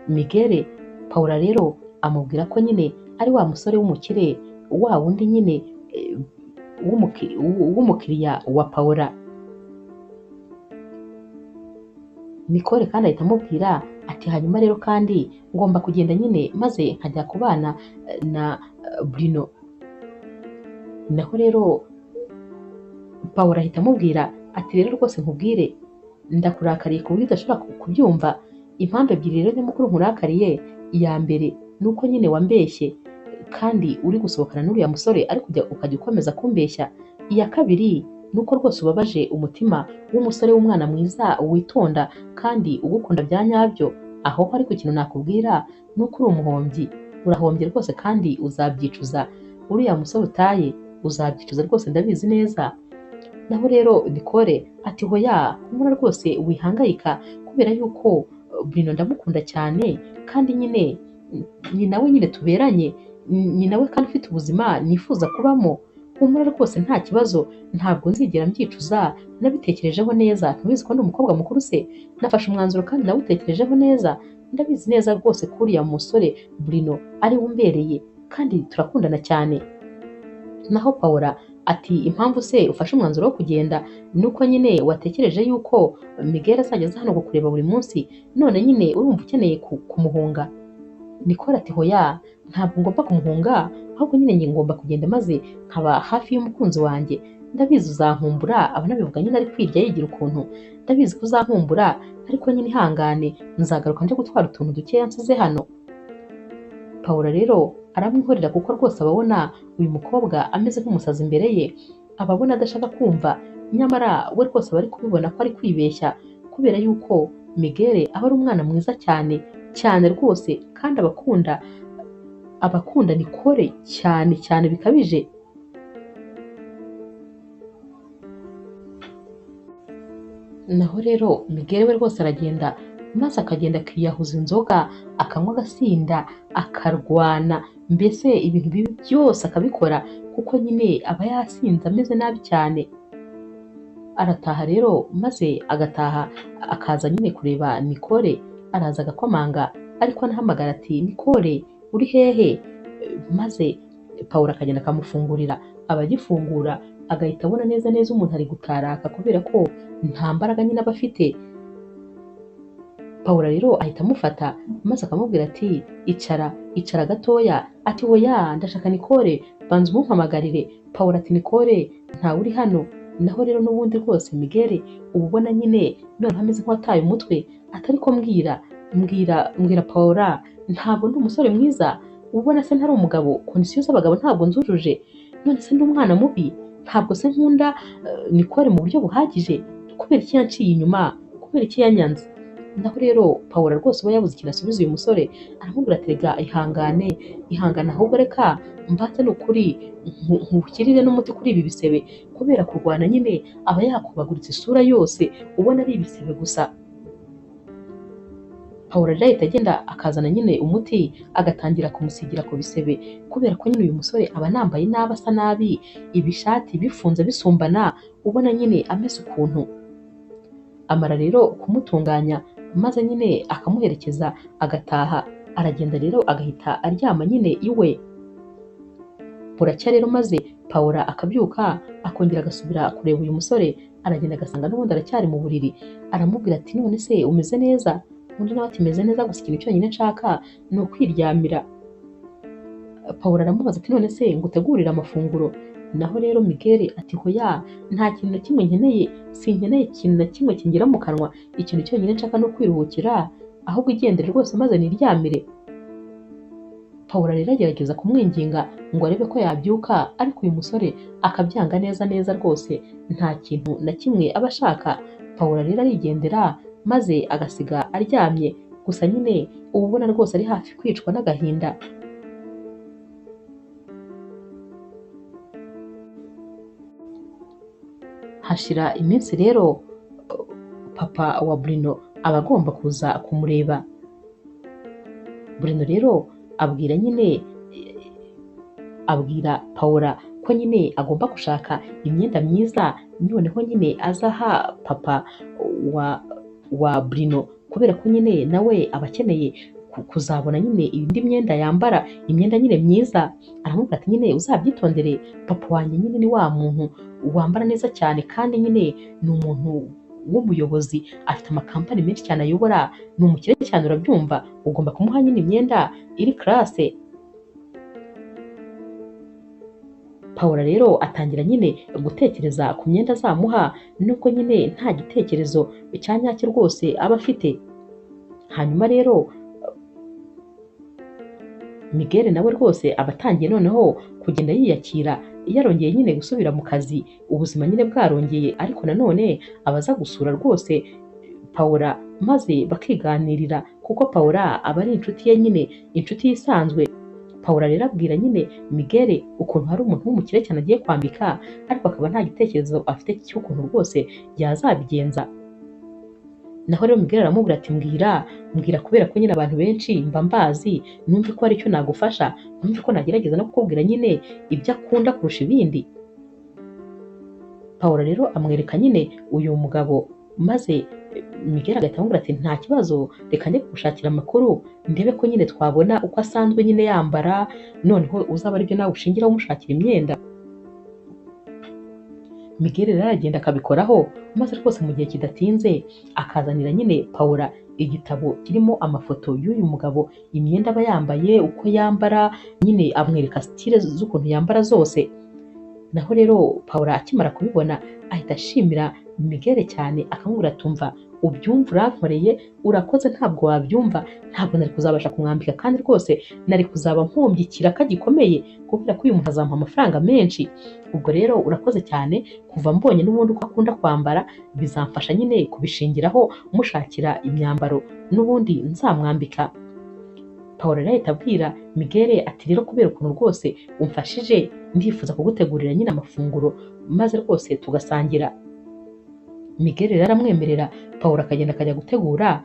Miguel. Paula rero amubwira ko nyine ari wa musore w'umukire, wa wundi nyine w'umukiriya wa Paula. Nicole kandi ahita amubwira ati hanyuma rero kandi ngomba kugenda nyine maze nkajya kubana na Bruno. Naho rero Paula ahita amubwira ati rero rwose nkubwire, ndakurakariye ku buryo udashobora kubyumva. Impamvu ebyiri rero nyamukuru nkurakariye, iya mbere ni uko nyine wambeshye kandi uri gusohokana n'uriya musore ariko ukajya ukomeza kumbeshya. Iya kabiri ni uko rwose ubabaje umutima w'umusore w'umwana mwiza witonda kandi ugukunda bya nyabyo. Aho ariko ikintu nakubwira ni uko uri umuhombyi, urahombye rwose kandi uzabyicuza, uriya musore utaye uzabyicuza rwose ndabizi neza. Naho rero Nicole ati hoya humura rwose wihangayika kubera yuko Bruno ndamukunda cyane kandi nyine ni nawe nyine tuberanye, ni nawe kandi ufite ubuzima nifuza kubamo, humura rwose nta kibazo, ntabwo nzigera mbyicuza, nabitekerejeho neza, ntubizi ko ndi umukobwa mukuru se, nafashe umwanzuro kandi nawutekerejeho neza, ndabizi neza rwose ko uriya musore Bruno ari we umbereye kandi turakundana cyane. Naho Paula ati impamvu se ufashe umwanzuro wo kugenda ni uko nyine watekereje yuko Miguel azajya aza hano kukureba buri munsi, none nyine urumva ukeneye kumuhunga. Nicole ati hoya ntabwo ngomba kumuhunga, ahubwo nyine njye ngomba kugenda maze nkaba hafi y'umukunzi wanjye, ndabizi uzankumbura. Aba anabivuga nyine ari kwirya yigira ukuntu, ndabizi ko uzankumbura ariko nyine ihangane, nzagaruka nje gutwara utuntu dukeya nsize hano. Paula rero aramwihorera kuko rwose ababona uyu mukobwa ameze nk'umusazi imbere ye, ababona adashaka kumva, nyamara we rwose aba ari kubibona ko ari kwibeshya kubera yuko Miguel aba ari umwana mwiza cyane cyane rwose, kandi abakunda Nicole cyane cyane bikabije. Naho rero Miguel we rwose aragenda maze akagenda akiyahuza inzoga, akanywa agasinda, akarwana, mbese ibintu bibi byose akabikora kuko nyine aba yasinze ameze nabi cyane. Arataha rero maze agataha akaza nyine kureba Nicole, araza agakomanga ariko anahamagara ati Nicole uri hehe? Maze Paula akagenda akamufungurira, aba agifungura agahita abona neza neza umuntu ari gutaraka kubera ko nta mbaraga nyine aba afite. Paula rero ahita amufata maze akamubwira ati icara, icara gatoya. Ati oya ndashaka Nicole, banza umumpamagarire. Paula ati Nicole ntawe uri hano. Naho rero n'ubundi rwose Miguel uba ubona nyine noneho ameze nk'uwataye umutwe, atari ko mbwira mbwira mbwira Paula ntabwo ndi umusore mwiza, ubona se ntari umugabo, kondisiyo z'abagabo ntabwo nzujuje, none se ndi umwana mubi, ntabwo se nkunda Nicole mu buryo buhagije, kubera iki yanciye inyuma, kubera iki yanyanze. Naho rero Paula rwose uba yabuze ikintu asubiza uyu musore, aramubwira ati rega ihangane, ihangane ahubwo reka mbanze ni ukuri nkukirire n'umuti kuri ibi bisebe, kubera kurwana nyine aba yakubaguritse isura yose ubona ari ibisebe gusa. Paula rero ahita agenda akazana nyine umuti agatangira kumusigira ku bisebe, kubera ko nyine uyu musore aba anambaye nabi, asa nabi, ibishati bifunze bisumbana, ubona nyine ameze ukuntu. Amara rero kumutunganya maze nyine akamuherekeza agataha. Aragenda rero agahita aryama nyine iwe. Buracya rero maze Paula akabyuka akongera agasubira kureba uyu musore, aragenda agasanga n'ubundi aracyari mu buriri. Aramubwira ati none se umeze neza? Undi nawe ati meze neza, gusa ikintu cyonyine nshaka ni ukwiryamira. Paula aramubaza ati none se ngutegurire amafunguro? Naho rero Miguel ati hoya, nta kintu na kimwe nkeneye, sinkeneye ikintu na kimwe kingera mu kanwa, ikintu cyonyine nshaka no kwiruhukira, ahubwo igendere rwose maze niryamire. Paula rero agerageza kumwinginga ngo arebe ko yabyuka, ariko uyu musore akabyanga neza neza rwose, nta kintu na kimwe aba ashaka. Paula rero arigendera maze agasiga aryamye, gusa nyine uba ubona rwose ari hafi kwicwa n'agahinda. Hashira iminsi rero papa wa Bruno aba agomba kuza kumureba. Bruno rero abwira nyine abwira Paula ko nyine agomba gushaka imyenda myiza, noneho nyine azaha papa wa Bruno, kubera ko nyine nawe aba akeneye kuzabona nyine indi myenda yambara, imyenda nyine myiza. Aramubwira ati nyine uzabyitondere, papa wanjye nyine ni wa muntu wambara neza cyane, kandi nyine ni umuntu w'umuyobozi, afite amakampani menshi cyane ayobora, ni umukire cyane urabyumva, ugomba kumuha nyine imyenda iri classe. Paula rero atangira nyine gutekereza ku myenda azamuha, nubwo nyine nta gitekerezo cya nyacyo rwose aba afite. Hanyuma rero Miguel nawe rwose aba atangiye noneho kugenda yiyakira, yarongeye nyine gusubira mu kazi, ubuzima nyine bwarongeye, ariko nanone abaza gusura rwose Paula maze bakiganirira, kuko Paula aba ari inshuti ye nyine, inshuti ye isanzwe. Paula rero abwira nyine Miguel ukuntu hari umuntu w'umukire cyane agiye kwambika, ariko akaba nta gitekerezo afite cy'ukuntu rwose yazabigenza. Naho rero Miguel aramubwira ati mbwira mbwira, kubera ko nyine abantu benshi mba mbazi, numve ko hari icyo nagufasha, numve ko nagerageza no kukubwira nyine ibyo akunda kurusha ibindi. Paula rero amwereka nyine uyu mugabo, maze Miguel agahita amubwira ati nta kibazo, reka njye kugushakira amakuru ndebe ko nyine twabona uko asanzwe nyine yambara, noneho uzaba aribyo nawe ushingiraho umushakira imyenda. Miguel rero aragenda akabikoraho, maze rwose mu gihe kidatinze akazanira nyine Paula igitabo kirimo amafoto y'uyu mugabo, imyenda aba yambaye, uko yambara, nyine amwereka style z'ukuntu yambara zose. Naho rero Paula akimara kubibona ahita ashimira Miguel cyane, akamubwira ati umva ubyumva urankoreye, urakoze, ntabwo wabyumva, ntabwo nari kuzabasha kumwambika, kandi rwose nari kuzaba mpombye ikiraka gikomeye, kubera ko uyu muntu azampa amafaranga menshi. Ubwo rero urakoze cyane, kuva mbonye n'ubundi uko akunda kwambara, bizamfasha nyine kubishingiraho mushakira imyambaro n'ubundi nzamwambika. Paula rero ahita abwira Miguel ati rero kubera ukuntu rwose umfashije, ndifuza kugutegurira nyine amafunguro maze rwose tugasangira. Miguel rero aramwemerera, Paula akagenda akajya gutegura,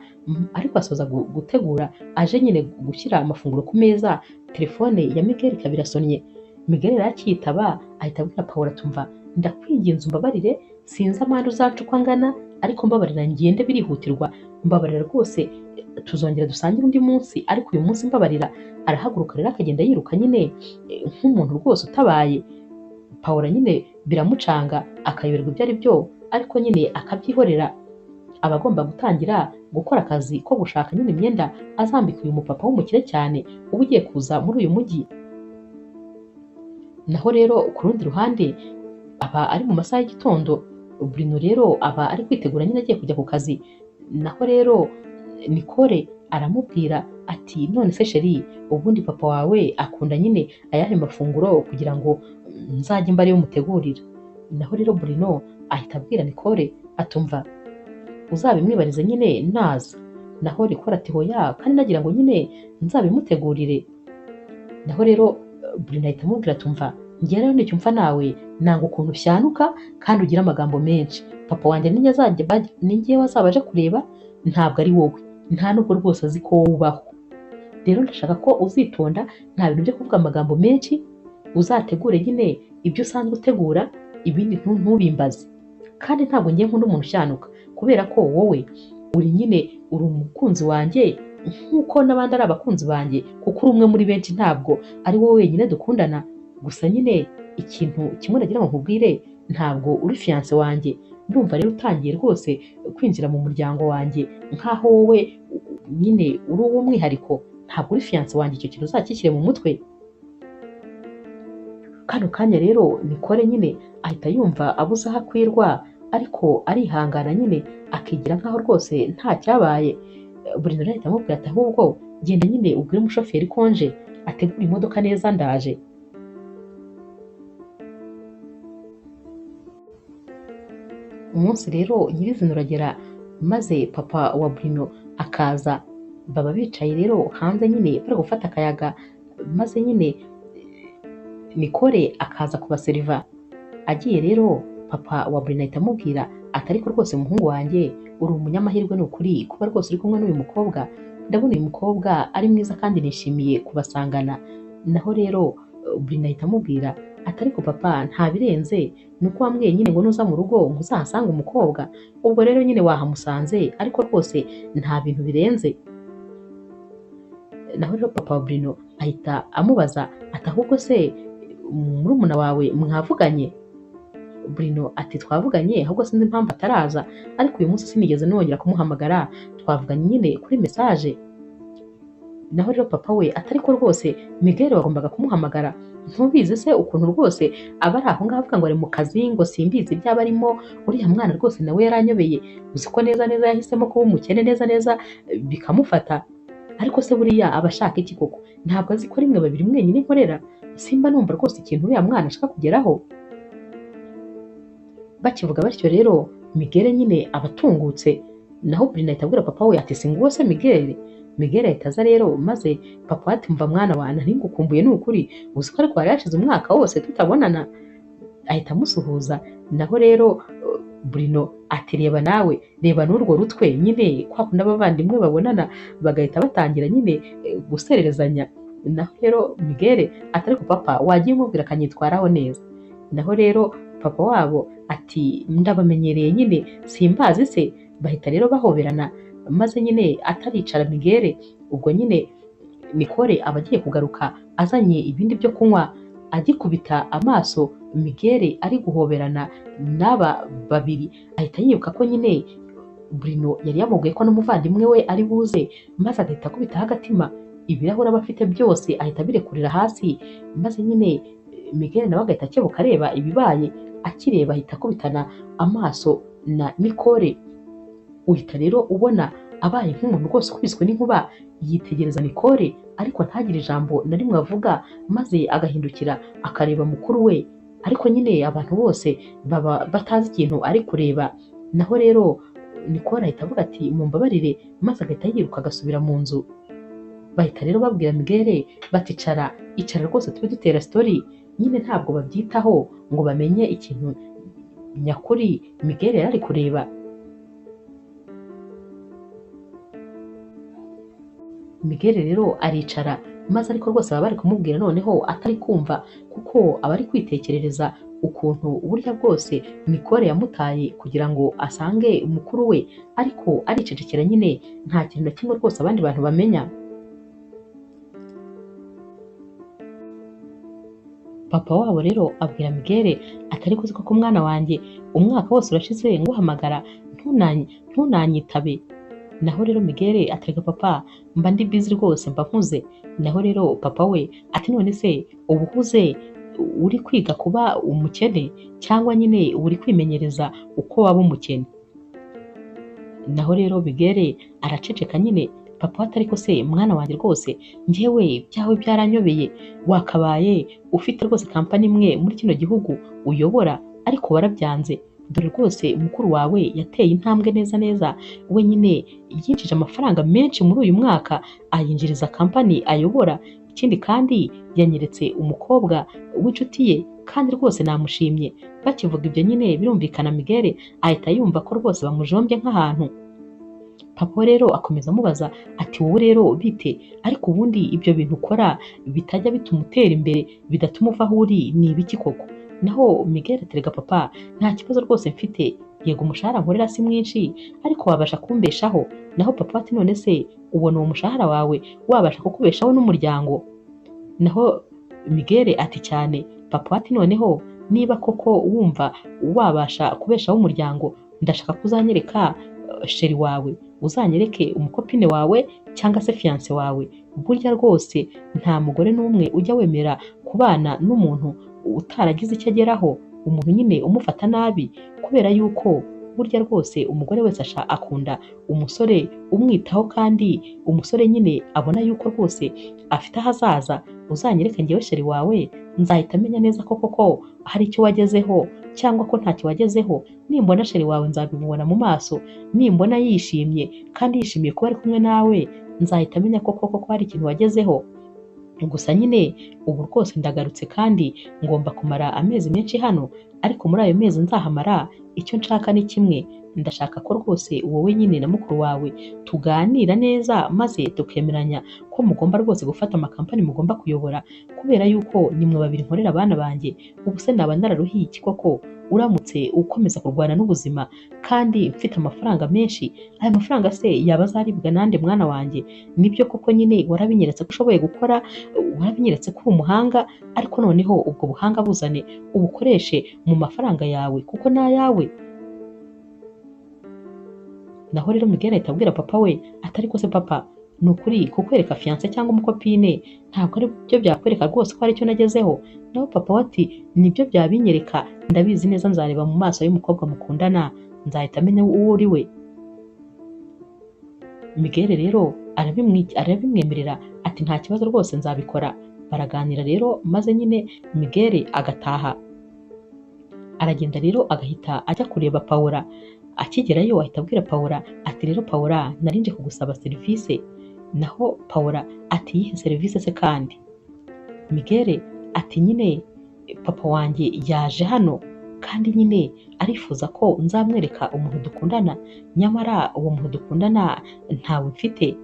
ariko asoza gutegura aje nyine gushyira amafunguro ku meza, telefone ya Miguel ikaba irasonnye. Miguel rero akitaba ahita abwira Paula tumva ndakwinginze umbabarire, sinzi amande uzaca uko angana, ariko mbabarira ngende birihutirwa, mbabarira rwose, tuzongera dusangire undi munsi, ariko uyu munsi mbabarira. Arahaguruka rero akagenda yiruka nyine nk'umuntu rwose utabaye. Paula nyine biramucanga akayoberwa ibyo ari byo, ariko nyine akabyihorera. Aba agomba gutangira gukora akazi ko gushaka nyine imyenda azambika uyu mupapa w'umukire cyane uba ugiye kuza muri uyu mujyi. Naho rero ku rundi ruhande aba ari mu masaha y'igitondo, Bruno rero aba ari kwitegura nyine agiye kujya ku kazi. Naho rero Nicole aramubwira ati none se sheri, ubundi papa wawe akunda nyine ayahe mafunguro kugira ngo nzajye mba ariyo mutegurira. Naho rero Bruno ahita abwira Nicole atumva uzabimwibarize nyine naza. Naho Nicole ati hoya, kandi nagira ngo nyine nzabimutegurire. Naho rero Bruno ahita amubwira atumva njye rero nicyo mfa nawe, nanga ukuntu ushyanuka kandi ugira amagambo menshi. Papa wanjye ninjye wazaba aje kureba, ntabwo ari wowe, nta nubwo rwose azi ko wowe ubaho. Rero ndashaka ko uzitonda, nta bintu byo kuvuga amagambo menshi, uzategure nyine ibyo usanzwe utegura, ibindi ntubimbaze. Kandi ntabwo ngiye nkunda umuntu ushyanuka, kubera ko wowe uri nyine uri umukunzi wanjye nk'uko n'abandi ari abakunzi banjye, kuko uri umwe muri benshi, ntabwo ari wowe wenyine dukundana. Gusa nyine ikintu kimwe nagira ngo nkubwire, ntabwo uri fiance wanjye. Ndumva rero utangiye rwose kwinjira mu muryango wanjye nk'aho wowe nyine uri uw'umwihariko, ntabwo uri fiance wanjye, icyo kintu uzakishyire mu mutwe. Kano kanya rero Nicole nyine ahita yumva abuze aho akwirwa, ariko arihangana nyine akigira nkaho rwose nta cyabaye. Bruno rero ahita amubwira ati ahubwo genda nyine ubwire umushoferi konje ategure imodoka neza ndaje. Umunsi rero nyirizina uragera, maze papa wa Bruno akaza, baba bicaye rero hanze nyine bari gufata akayaga, maze nyine Nicole akaza kubaseriva. Agiye rero papa wa Bruno ahita amubwira ati ariko rwose muhungu wanjye uri umunyamahirwe ni ukuri kuba rwose uri kumwe n'uyu mukobwa, ndabona uyu mukobwa ari mwiza kandi nishimiye kubasangana. Naho rero Bruno ahita amubwira ati ariko papa nta birenze, ni uko wambwiye nyine ngo nuza mu rugo ngo uzahasange umukobwa, ubwo rero nyine wahamusanze ariko rwose nta bintu birenze. Naho rero papa wa Bruno ahita amubaza ati ahubwo se murumuna wawe mwavuganye? Bruno ati twavuganye, ahubwo sinzi impamvu ataraza, ariko uyu munsi sinigeze nongera kumuhamagara, twavuganye nyine kuri message. Naho rero papa we ati ariko rwose Miguel wagombaga kumuhamagara, ntubizi se ukuntu rwose aba ari aho ngaho avuga ngo ari mu kazi ngo simbizi ibyaba arimo, uriya mwana rwose nawe yaranyobeye, uzi ko neza neza yahisemo kuba umukene neza neza bikamufata, ariko se buriya aba ashaka iki koko? Ntabwo azi ko rimwe babiri mwenyine nkorera, simba numva rwose ikintu uriya mwana ashaka kugeraho. Bakivuga batyo rero Miguel nyine aba atungutse, naho Bruno ahita abwira papa we ati singuwo se Miguel? Miguel ahita aza rero, maze papa we ati mva mwana wa nari ngukumbuye ni ukuri, uzi ko ariko hari hashize umwaka wose tutabonana. Ahita amusuhuza, naho rero Bruno ati reba nawe, reba n'urwo rutwe nyine kwa kundi abavandimwe babonana bagahita batangira nyine gusererezanya. Naho rero Miguel ati ariko papa wagiye umubwira akanyitwaraho neza. Naho rero papa wabo ati ndabamenyereye nyine simbazi se. Bahita rero bahoberana, maze nyine ataricara Miguel, ubwo nyine Nicole aba agiye kugaruka azanye ibindi byo kunywa, agikubita amaso Miguel ari guhoberana n'aba babiri, ahita yibuka ko nyine Bruno yari yamubwiye ko n'umuvandimwe we ari buze, maze agahita akubitaho agatima, ibirahuri aba afite byose ahita abirekurira hasi, maze nyine Miguel nawe agahita akebuka areba ibibaye, akireba ahita akubitana amaso na Nicole. Uhita rero ubona abaye nk'umuntu rwose ukubiswe n'inkuba, yitegereza Nicole ariko ntagire ijambo na rimwe avuga, maze agahindukira akareba mukuru we, ariko nyine abantu bose baba batazi ikintu ari kureba. Naho rero Nicole ahita avuga ati mumbabarire, maze agahita yiruka agasubira mu nzu. Bahita rero babwira Miguel bati icara, icara rwose tube dutera story, nyine ntabwo babyitaho ngo bamenye ikintu nyakuri Miguel yari ari kureba. Miguel rero aricara, maze ariko rwose baba bari kumubwira noneho atari kumva, kuko aba ari kwitekerereza ukuntu burya bwose Nicole yamutaye kugira ngo asange mukuru we, ariko aricecekera nyine nta kintu na kimwe rwose abandi bantu bamenya. Papa wabo rero abwira Miguel atari kuzi ko mwana wanjye umwaka wose urashize nguhamagara ntunanyitabe. Naho rero Miguel atereka papa mba ndi busy rwose mba nkuze. Naho rero papa we ati none se uba uhuze uri kwiga kuba umukene cyangwa nyine uri kwimenyereza uko waba umukene? Naho rero Miguel araceceka nyine, papa we ati ariko se mwana wanjye rwose njyewe byawe byaranyobeye, wakabaye ufite rwose kampani imwe muri kino gihugu uyobora ariko warabyanze, dore rwose mukuru wawe yateye intambwe neza neza, we nyine yinjije amafaranga menshi muri uyu mwaka ayinjiriza kampani ayobora, ikindi kandi yanyeretse umukobwa w'inshuti ye kandi rwose namushimye. Bakivuga ibyo nyine birumvikana Miguel ahita yumva ko rwose bamujombye nk'ahantu. Papa rero akomeza amubaza ati wowe rero bite, ariko ubundi ibyo bintu ukora bitajya bituma utera imbere, bidatuma uva aho uri ni ibiki koko? Naho Miguel aterega papa nta kibazo rwose mfite, yego umushahara nkorera si mwinshi ariko wabasha kumbeshaho. Naho papa ati none se ubona uwo mushahara wawe wabasha kukubeshaho n'umuryango? Naho Miguel ati cyane. Papa ati noneho niba koko wumva wabasha kubeshaho umuryango, ndashaka kuzanyereka sheri wawe, uzanyereke umukopine wawe cyangwa se fiance wawe. Burya rwose nta mugore n'umwe ujya wemera kubana n'umuntu utaragize icyo ageraho, umuntu nyine umufata nabi, kubera yuko burya rwose umugore wese akunda umusore umwitaho, kandi umusore nyine abona yuko rwose afite ahazaza. Uzanyereke njyewe sheri wawe, nzahita menya neza ko koko hari icyo wagezeho cyangwa ko ntacyo wagezeho. Nimbona sheri wawe nzabimubona mu maso, nimbona yishimye kandi yishimiye kuba ari kumwe nawe, nzahita menya ko koko hari ikintu wagezeho. Gusa nyine ubu rwose ndagarutse kandi ngomba kumara amezi menshi hano, ariko muri ayo mezi nzahamara icyo nshaka ni kimwe, ndashaka ko rwose wowe nyine na mukuru wawe tuganira neza, maze tukemeranya ko mugomba rwose gufata amakampani mugomba kuyobora, kubera yuko nimwe babiri nkorera abana banjye. Ubu se naba nararuhiye iki koko uramutse ukomeza kurwana n'ubuzima kandi mfite amafaranga menshi? Aya mafaranga se yaba azaribwa nande mwana wanjye? Nibyo koko nyine warabinyeretse ko ushoboye gukora, warabinyeretse ko uri umuhanga, ariko noneho ubwo buhanga buzane ubukoreshe mu mafaranga yawe kuko ni ayawe. Naho rero Miguel ahita abwira papa we atari ko se papa, ni ukuri kukwereka fiance cyangwa umukopine ntabwo ari byo byakwereka rwose ko hari icyo nagezeho. Naho papa we ati nibyo byabinyereka, ndabizi neza, nzareba mu maso y'umukobwa mukundana nzahita amenya uwo uri we. Miguel rero arabimwemerera ati nta kibazo rwose nzabikora. Baraganira rero maze nyine Miguel agataha. Aragenda rero agahita ajya kureba Paula. Akigerayo ahita abwira Paula ati rero Paula, narinje kugusaba serivisi. Naho Paula ati yihe serivisi se kandi? Miguel ati nyine papa wanjye yaje hano kandi nyine arifuza ko nzamwereka umuntu dukundana, nyamara uwo muntu dukundana ntawe mfite.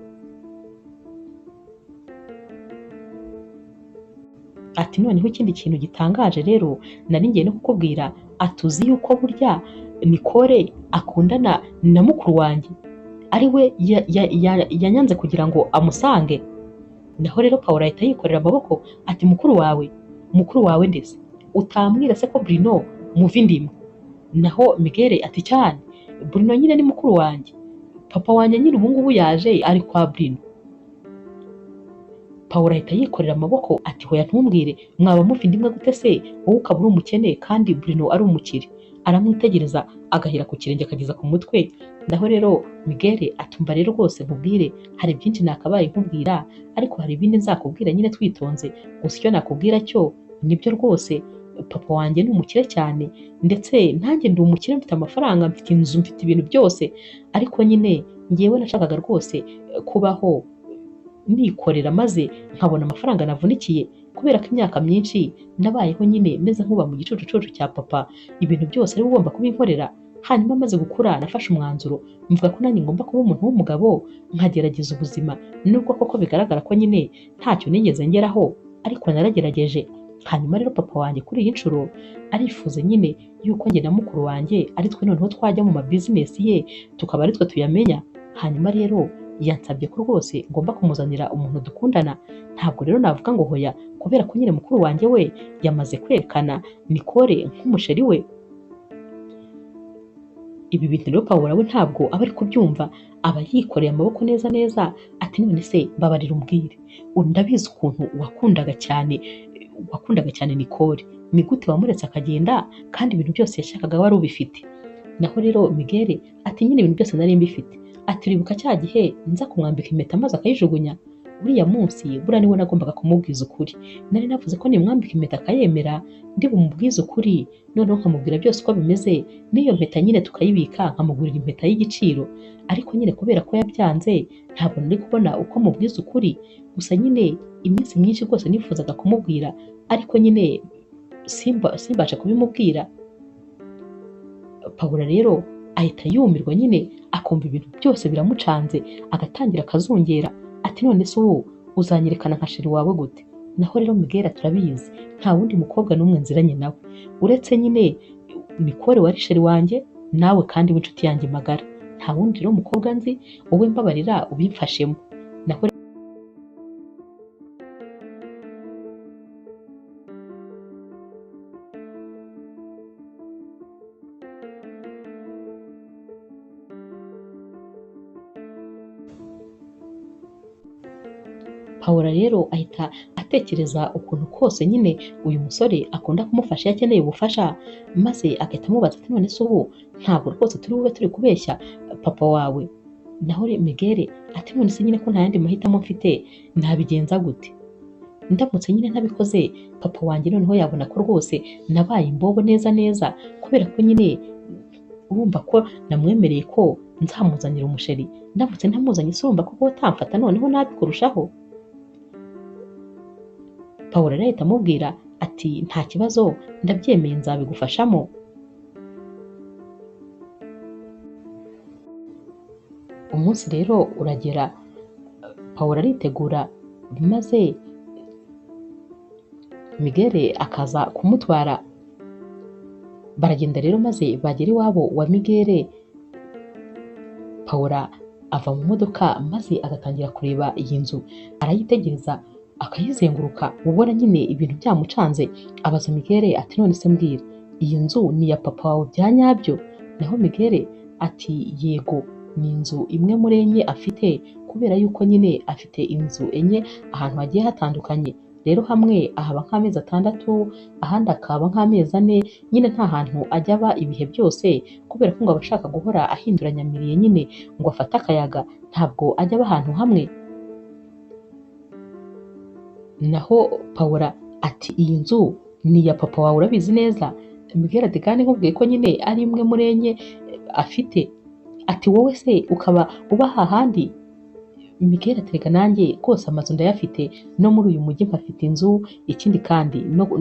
Ati noneho ikindi kintu gitangaje rero nari ngiye no kukubwira, atuzi yuko burya Nicole akundana na mukuru wanjye, ari we yanyanze kugira ngo amusange. Naho rero Paula ahita yikorera amaboko ati mukuru wawe, mukuru wawe ndetse utambwira se ko Bruno muva indimo? Naho Miguel ati cyane, Bruno nyine ni mukuru wanjye, papa wanjye nyine ubu ngubu yaje ari kwa Bruno. Paula ahita yikorera amaboko ati hoya ntumbwire, mwaba muva indimwe gute se wowe ukaba uri umukene kandi Bruno ari umukire? Aramwitegereza agahera ku kirenge akageza ku mutwe. Naho rero Miguel atumva rero rwose nkubwire, hari byinshi nakabaye nkubwira, ariko hari ibindi nzakubwira nyine twitonze. Gusa icyo nakubwira cyo nibyo rwose papa wanjye ni umukire cyane, ndetse nanjye ndi umukire, mfite amafaranga, mfite inzu, mfite ibintu byose, ariko nyine ngewe nashakaga rwose kubaho nikorera maze nkabona amafaranga navunikiye, kubera ko imyaka myinshi nabayeho nyine meze nkuba mu gicucucucu cya papa, ibintu byose ari ugomba kubinkorera. Hanyuma maze gukura nafashe umwanzuro mvuga ko nanjye ngomba kuba umuntu w'umugabo nkagerageza ubuzima, nubwo koko bigaragara ko nyine ntacyo nigeze ngeraho, ariko naragerageje. Hanyuma rero papa wanjye kuri iyi nshuro arifuza nyine yuko njye na mukuru wanjye ari twe noneho twajya mu mabizinesi ye tukaba ari twe tuyamenya. Hanyuma rero yansabye ko rwose ngomba kumuzanira umuntu dukundana. Ntabwo rero navuga ngo hoya, kubera ko nyine mukuru wanjye we yamaze kwerekana Nicole nk'umusheri we. Ibi bintu rero Paula we ntabwo aba ari kubyumva, aba yikoreye amaboko neza neza ati none se mbabarira umbwire, ndabizi ukuntu wakundaga cyane Nicole, ni gute wamuretse akagenda kandi ibintu byose yashakaga wari ubifite? Naho rero Miguel ati nyine ibintu byose nari mbifite, ati uribuka cya gihe nza kumwambika impeta maze akayijugunya? Uriya munsi buriya niwe nagombaga kumubwiza ukuri, nari navuze ko nimwambika impeta akayemera ndi bumubwize ukuri, noneho nkamubwira byose uko bimeze, n'iyo mpeta nyine tukayibika nkamugurira impeta y'igiciro. Ariko nyine kubera ko yabyanze ntabwo nari kubona uko mubwiza ukuri. Gusa nyine iminsi myinshi rwose nifuzaga kumubwira, ariko nyine simbasha kubimubwira. Paula rero ahita yumirwa nyine, akumva ibintu byose biramucanze, agatangira akazungera ati none se ubu uzanyerekana nka sheri wawe gute? Naho rero Miguel turabizi nta wundi mukobwa n'umwe nziranye nawe uretse nyine Nicole wari sheri wanjye, nawe kandi w'inshuti yanjye magara, nta wundi rero mukobwa nzi, wowe mbabarira ubimfashemo. Naho Paula rero ahita Atekereza ukuntu kose nyine uyu musore akunda kumufasha iyo akeneye ubufasha, maze agahita amubaza ati none se ubu ntabwo rwose turi bube turi kubeshya papa wawe? Naho Miguel ati none se nyine ko nta yandi mahitamo mfite nabigenza gute? Ndamutse nyine ntabikoze papa wanjye noneho yabona ko rwose nabaye imbobo neza neza, kubera ko nyine urumva ko namwemereye ko nzamuzanira umusheri, ndamutse ntamuzanye se urumva ko utamfata noneho nabi kurushaho. Paul rero ahita amubwira ati nta kibazo ndabyemeye nzabigufashamo. Umunsi rero uragera, Paul aritegura maze Miguel akaza kumutwara. Baragenda rero maze bagera iwabo wa Miguel, Paul ava mu modoka maze agatangira kureba iyi nzu, arayitegereza akayizenguruka, ubona nyine ibintu byamucanze. Abaza Miguel ati none se mbwira, iyi nzu ni iya papa wawe bya nyabyo? Naho Miguel ati yego, ni inzu imwe muri enye afite, kubera yuko nyine afite inzu enye ahantu hagiye hatandukanye. Rero hamwe ahaba nk'amezi 6, ahandi akaba nk'amezi 4, nyine nta hantu ajya aba ibihe byose, kubera ko ngo aba ashaka guhora ahinduranya miriye nyine ngo afate akayaga, ntabwo ajya aba ahantu hamwe. Naho Paula ati iyi nzu ni iya papa wawe urabizi neza? Miguel ati kandi nkubwiye ko nyine ari imwe muri enye afite. Ati wowe se ukaba uba hahandi? Miguel ati reka nanjye rwose amazu ndayafite, no muri uyu mujyi mpafite inzu, ikindi kandi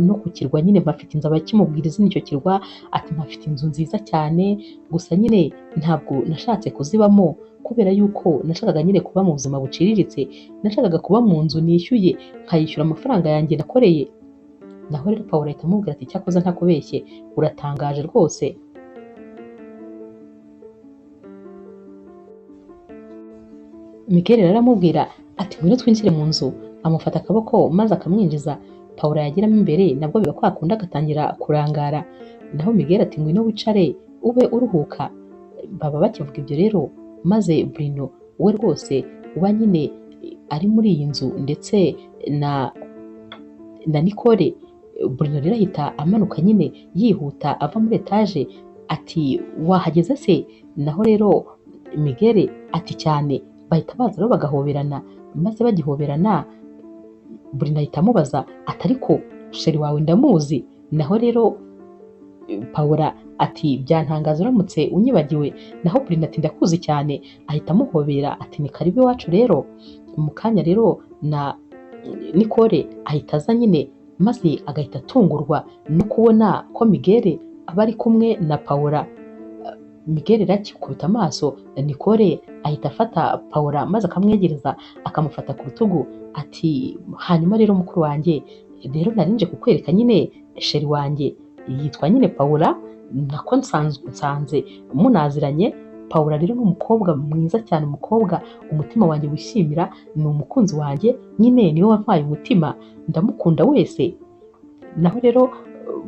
no ku kirwa nyine mpafite inzu. Abakimubwira izina icyo kirwa ati mpafite inzu nziza cyane, gusa nyine ntabwo nashatse kuzibamo kubera yuko nashakaga nyine kuba mu buzima buciriritse, nashakaga kuba mu nzu nishyuye nkayishyura amafaranga yanjye nakoreye. Naho rero Paul ahita amubwira ati cyakoze ntakubeshye uratangaje rwose. Miguel rero aramubwira ati ngwino twinjire mu nzu, amufata akaboko maze akamwinjiza. Paul yageramo imbere nabwo biba kwakunda agatangira kurangara. Naho Miguel ati ngwino wicare ube uruhuka. Baba bakivuga ibyo rero maze Bruno we rwose uba nyine ari muri iyi nzu ndetse na Nicole, Bruno rero ahita amanuka nyine yihuta ava muri etaje ati wahageze se? Naho rero Miguel ati cyane. Bahita baza rero bagahoberana, maze bagihoberana Bruno ahita amubaza ati ariko sheri wawe ndamuzi? Naho rero Paula ati byantangaza uramutse unyibagiwe. Naho Bruno ati ndakuzi cyane, ahita amuhobera ati ni karibu iwacu rero. Mu kanya rero na Nicole ahita aza nyine, maze agahita atungurwa no kubona ko Miguel aba ari kumwe na Paula. Miguel rero akikubita amaso Nicole ahita afata Paula maze akamwegereza akamufata ku rutugu ati hanyuma rero mukuru wanjye rero narinje kukwereka nyine sheri wanjye yitwa nyine Paula, nako nsanze munaziranye. Paula rero ni umukobwa mwiza cyane, umukobwa umutima wanjye wishimira, ni umukunzi wanjye nyine niwe wampaye umutima, ndamukunda wese. Naho rero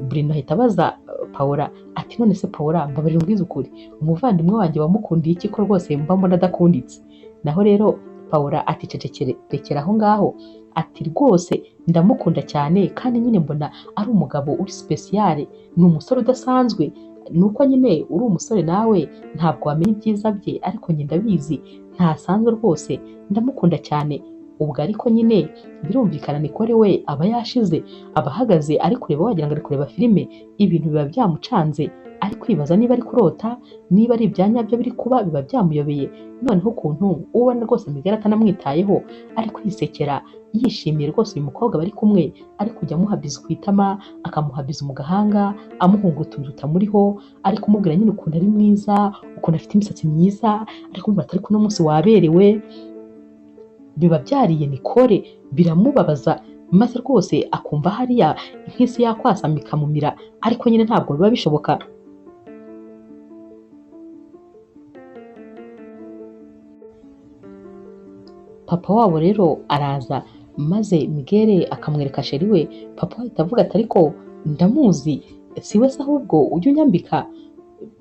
Bruno ahita abaza Paula ati none se Paula mbabarira umbwize ukuri, umuvandimwe wanjye wamukundiye iki ko rwose mba mbona adakunditse? Naho rero Paula ati cecekere rekera aho ngaho, ati rwose ndamukunda cyane kandi nyine mbona ari umugabo uri spécial, ni umusore udasanzwe, nuko nyine uri umusore nawe ntabwo wamenya ibyiza bye, ariko njye ndabizi ntasanzwe rwose ndamukunda cyane. Ubwo ariko nyine birumvikana Nicole we aba yashize, aba ahagaze ari kureba wagira ngo ari kureba filime, ibintu biba byamucanze, ari kwibaza niba ari kurota, niba ari ibya nyabyo biri kuba, biba byamuyobeye. Noneho ukuntu ubona rwose Miguel atanamwitayeho, ari kwisekera yishimiye rwose uyu mukobwa bari kumwe, ari kujya amuha bizu ku itama, akamuha bizu mu gahanga, amuhunga utuntu tutamuriho, ari kumubwira nyine ukuntu ari mwiza, ukuntu afite imisatsi myiza, ari kumubwira ati ariko uno munsi waberewe. Biba byariye Nicole biramubabaza, maze rwose akumva hariya nk'isi yakwasama ikamumira, ariko nyine ntabwo biba bishoboka. Papa wabo rero araza maze Miguel akamwereka sheri we. Papa ahita avuga ati ariko ndamuzi, si we se ahubwo ujya unyambika,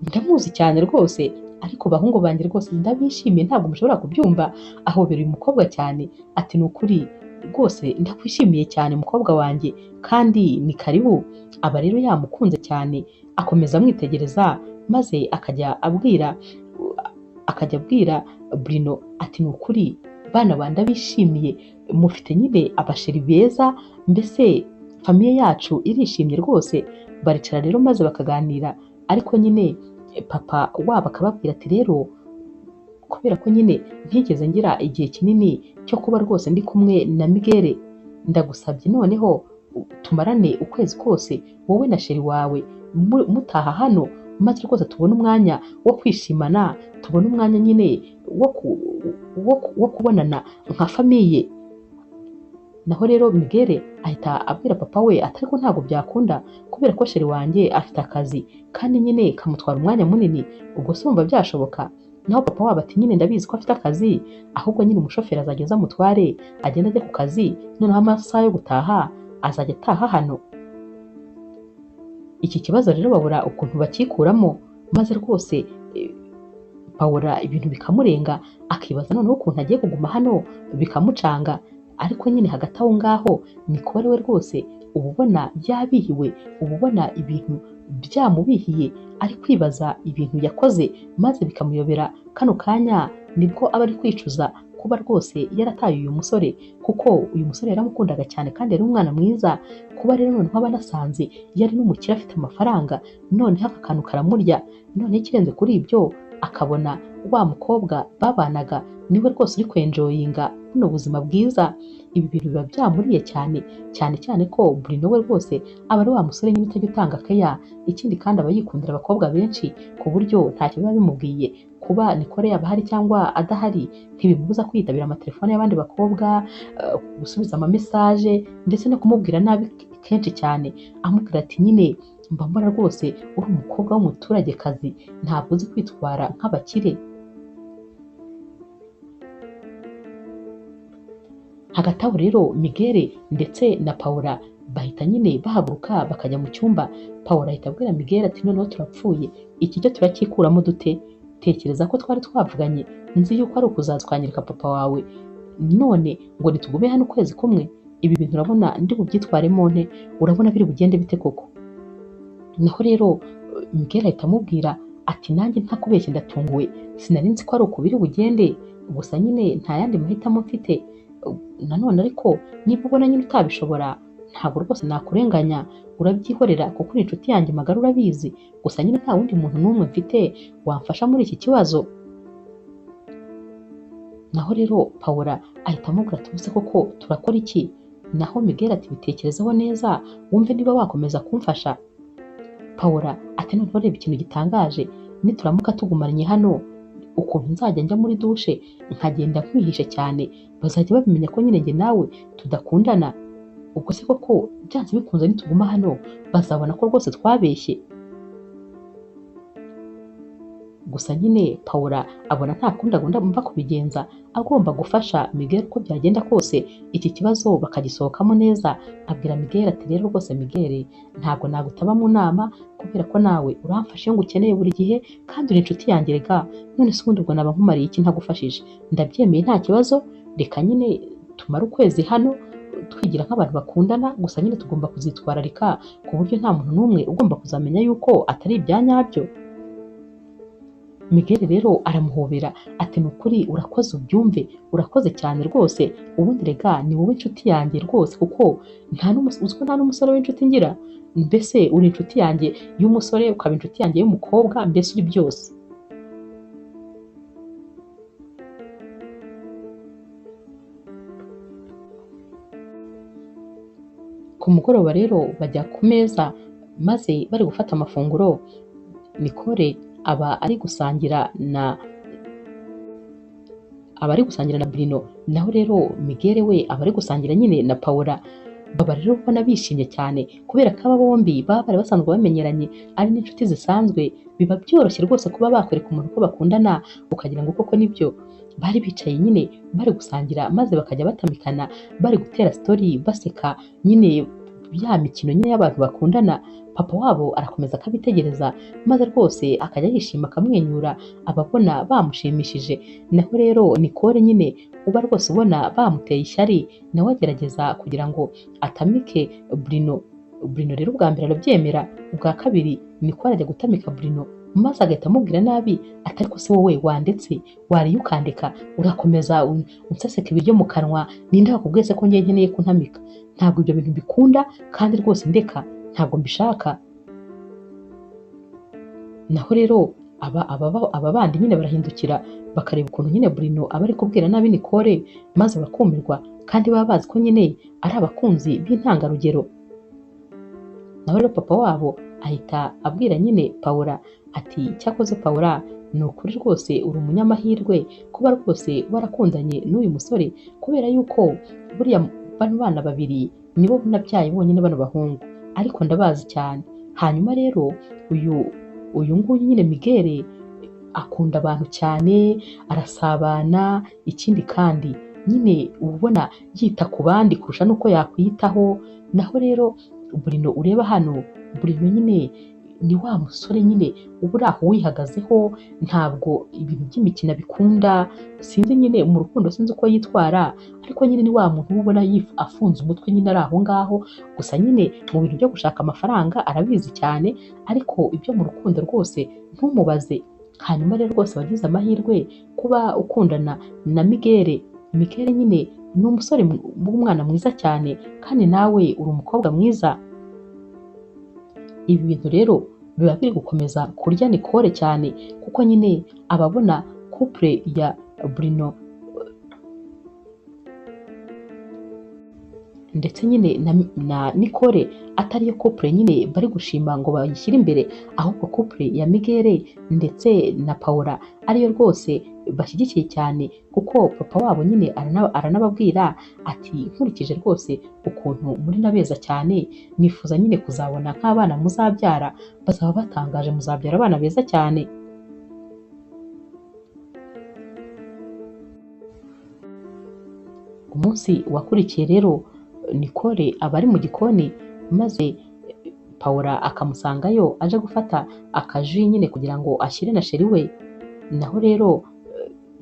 ndamuzi cyane rwose, ariko bahungu banjye rwose ndabishimiye ntabwo mushobora kubyumva. Ahobera uyu mukobwa cyane ati ni ukuri Rwose ndakwishimiye cyane mukobwa wanjye, kandi ni karibu. Aba rero yamukunze cyane, akomeza amwitegereza, maze akajya abwira Bruno ati ni ukuri bana ba ndabishimiye, mufite nyine abasheri beza, mbese famiye yacu irishimye rwose. Baricara rero maze bakaganira, ariko nyine papa wabo akababwira ati rero kubera ko nyine ntigeze ngira igihe kinini cyo kuba rwose ndi kumwe na Miguel, ndagusabye noneho tumarane ukwezi kose wowe na sheri wawe mutaha hano, maze rwose tubone umwanya wo kwishimana, tubone umwanya nyine wo kubonana nka famiye. Naho rero Miguel ahita abwira papa we ati ariko ntabwo byakunda kubera ko sheri wanjye afite akazi kandi nyine kamutwara umwanya munini, ubwo se wumva byashoboka? Naho papa wabo ati nyine ndabizi ko afite akazi, ahubwo nyine umushoferi azajya aza amutware agende ajye ku kazi, noneho amasaha yo gutaha azajya ataha hano. Iki kibazo rero babura ukuntu bakikuramo, maze rwose Paula ibintu bikamurenga, akibaza noneho ukuntu agiye kuguma hano bikamucanga. Ariko nyine hagati aho ngaho Nicole we rwose uba ubona yabihiwe, uba ubona ibintu byamubihiye, ari kwibaza ibintu yakoze maze bikamuyobera. Kano kanya nibwo aba ari kwicuza kuba rwose yarataye uyu musore, kuko uyu musore yaramukundaga cyane kandi yari umwana mwiza. Kuba rero noneho aba anasanze yari n'umukire afite amafaranga, noneho aka kantu karamurya. Noneho ikirenze kuri ibyo akabona wa mukobwa babanaga niwe rwose uri kwenjoyinga buno buzima bwiza. Ibi bintu biba byamuriye cyane cyane cyane ko Bruno we rwose aba ari wa musore nyine utajya utanga keya, ikindi kandi aba yikundira abakobwa benshi ku buryo ntacyo biba bimubwiye kuba Nicole yaba ahari cyangwa adahari, ntibimubuza kwitabira amatelefone y'abandi bakobwa, gusubiza amamesaje ndetse no kumubwira nabi kenshi cyane, amubwira ati nyine mba mbona rwose uri umukobwa w'umuturagekazi, ntabwo uzi kwitwara nk'abakire. Hagati aho rero Miguel ndetse na Paula bahita nyine bahaguruka bakajya mu cyumba. Paula ahita abwira Miguel ati noneho turapfuye, iki cyo turacyikuramo dute? Tekereza ko twari twavuganye, nzi yuko ari ukuzaza ukanyereka papa wawe, none ngo nitugume hano ukwezi kumwe, ibi bintu urabona ndi bubyitwaremo nte? Urabona biri bugende bite koko? Naho rero Miguel ahita amubwira ati nanjye ntakubeshye ndatunguwe, sinari nzi ko ari uku biri bugende, gusa nyine nta yandi mahitamo mfite. Nanone ariko niba ubona nyine utabishobora ntabwo rwose nakurenganya, urabyihorera kuko uri inshuti yanjye magara urabizi, gusa nyine nta wundi muntu n'umwe mfite wamfasha muri iki kibazo. Naho rero Paula ahita amubwira ati ubuse koko turakora iki? Naho Miguel ati bitekerezeho neza wumve niba wakomeza kumfasha. Paula ati noneho reba ikintu gitangaje, nituramuka tugumanye hano ukuntu nzajya njya muri dushe nkagenda nkwihishe cyane, bazajya babimenya ko nyine njye nawe tudakundana. Ubwo se koko byanze bikunze nituguma hano bazabona ko rwose twabeshye. Gusa nyine Paula abona nta kundi agomba kubigenza, agomba gufasha Miguel uko byagenda kose iki kibazo bakagisohokamo neza. Abwira Miguel ati rero rwose Miguel ntabwo nagutaba mu nama kubera ko nawe uramfasha iyo ngukeneye buri gihe kandi uri inshuti yanjye rega, none se ubundi ubwo naba nkumariye iki ntagufashije? Ndabyemeye nta kibazo, reka nyine tumare ukwezi hano twigira nk'abantu bakundana, gusa nyine tugomba kuzitwararika ku buryo nta muntu n'umwe ugomba kuzamenya yuko atari ibya nyabyo. Miguel rero aramuhobera ati ni ukuri urakoze ubyumve, urakoze cyane rwose, ubundi rega ni wowe inshuti yanjye rwose, kuko uzi ko nta n'umusore w'inshuti ngira, mbese uri inshuti yanjye y'umusore ukaba inshuti yanjye y'umukobwa, mbese uri byose. Ku mugoroba rero bajya ku meza maze bari gufata amafunguro, Nicole aba ari gusangira na Bruno, naho rero Miguel we aba ari gusangira nyine na Paula. Baba rero ubona bishimye cyane kubera ko aba bombi baba bari basanzwe bamenyeranye ari n'inshuti zisanzwe, biba byoroshye rwose kuba bakwereka umuntu ko bakundana ukagira ngo koko nibyo. Bari bicaye nyine bari gusangira maze bakajya batamikana, bari gutera story baseka nyine Ya mikino nyine y'abantu bakundana, papa wabo arakomeza akabitegereza, maze rwose akajya yishima akamwenyura, ababona bamushimishije. Naho rero Nicole nyine uba rwose ubona bamuteye ishyari, nawe agerageza kugira ngo atamike Bruno. Bruno rero ubwa mbere arabyemera, ubwa kabiri Nicole ajya gutamika Bruno, maze agahita amubwira nabi atari ko se wowe wandetse wariye ukandeka urakomeza unseseka ibiryo mu kanwa, ninde wakubwiye se ko njye nkeneye kuntamika? Ntabwo ibyo bintu mbikunda kandi rwose ndeka ntabwo mbishaka. Naho rero aba bandi nyine barahindukira bakareba ukuntu nyine Bruno aba ari kubwira nabi Nicole, maze bakumirwa kandi baba bazi ko nyine ari abakunzi b'intangarugero. Naho rero papa wabo ahita abwira nyine Paula ati cyakoze Paula ni ukuri rwose uri umunyamahirwe kuba rwose warakundanye n'uyu musore, kubera yuko buriya bano bana babiri nibo nabyaye bonyine bano bahungu, ariko ndabazi cyane. Hanyuma rero uyu nguyu nyine Miguel akunda abantu cyane, arasabana, ikindi kandi nyine uba ubona yita ku bandi kurusha n'uko yakwiyitaho. Naho rero Bruno ureba hano, Bruno nyine ni wa musore nyine uba uri aho wihagazeho, ntabwo ibintu by'imikino abikunda, sinzi nyine mu rukundo sinzi uko yitwara, ariko nyine ni wa muntu uba ubona afunze umutwe nyine ari aho ngaho. Gusa nyine mu bintu byo gushaka amafaranga arabizi cyane, ariko ibyo mu rukundo rwose ntumubaze. Hanyuma rero rwose wagize amahirwe kuba ukundana na Miguel. Miguel nyine ni umusore w'umwana mwiza cyane, kandi nawe uri umukobwa mwiza. Ibi bintu rero biba biri gukomeza kurya Nicole cyane, kuko nyine ababona couple ya Bruno ndetse nyine na Nicole atariyo couple nyine bari gushima ngo bayishyire imbere, ahubwo couple ya Miguel ndetse na Paula ariyo rwose bashyigikiye cyane, kuko papa wabo nyine aranababwira ati nkurikije rwose ukuntu muri na beza cyane, nifuza nyine kuzabona nk'abana muzabyara, bazaba batangaje, muzabyara abana beza cyane. Umunsi wakurikiye rero Nicole aba ari mu gikoni, maze Paula akamusangayo aje gufata akaji nyine kugira ngo ashyire na sheri we. Naho rero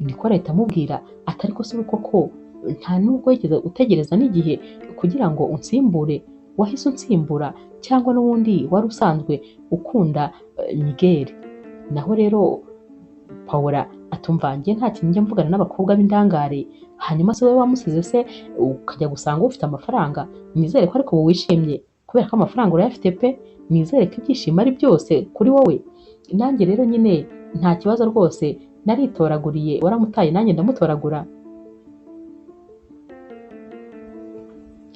Nicole ahita amubwira ati ariko se koko nta nubwo wigeze utegereza n'igihe kugira ngo unsimbure, wahise unsimbura cyangwa n'ubundi wari usanzwe ukunda Miguel. Naho rero Paula atumva njye nta kintu njya mvugana n'abakobwa b'indangare, hanyuma se wowe wamusize se ukajya gusanga ufite amafaranga, nizere ko ariko ubu wishimye kubera ko amafaranga urayafite pe, nizere ko ibyishimo ari byose kuri wowe. Nanjye rero nyine nta kibazo rwose naritoraguriye, waramutaye nanjye ndamutoragura.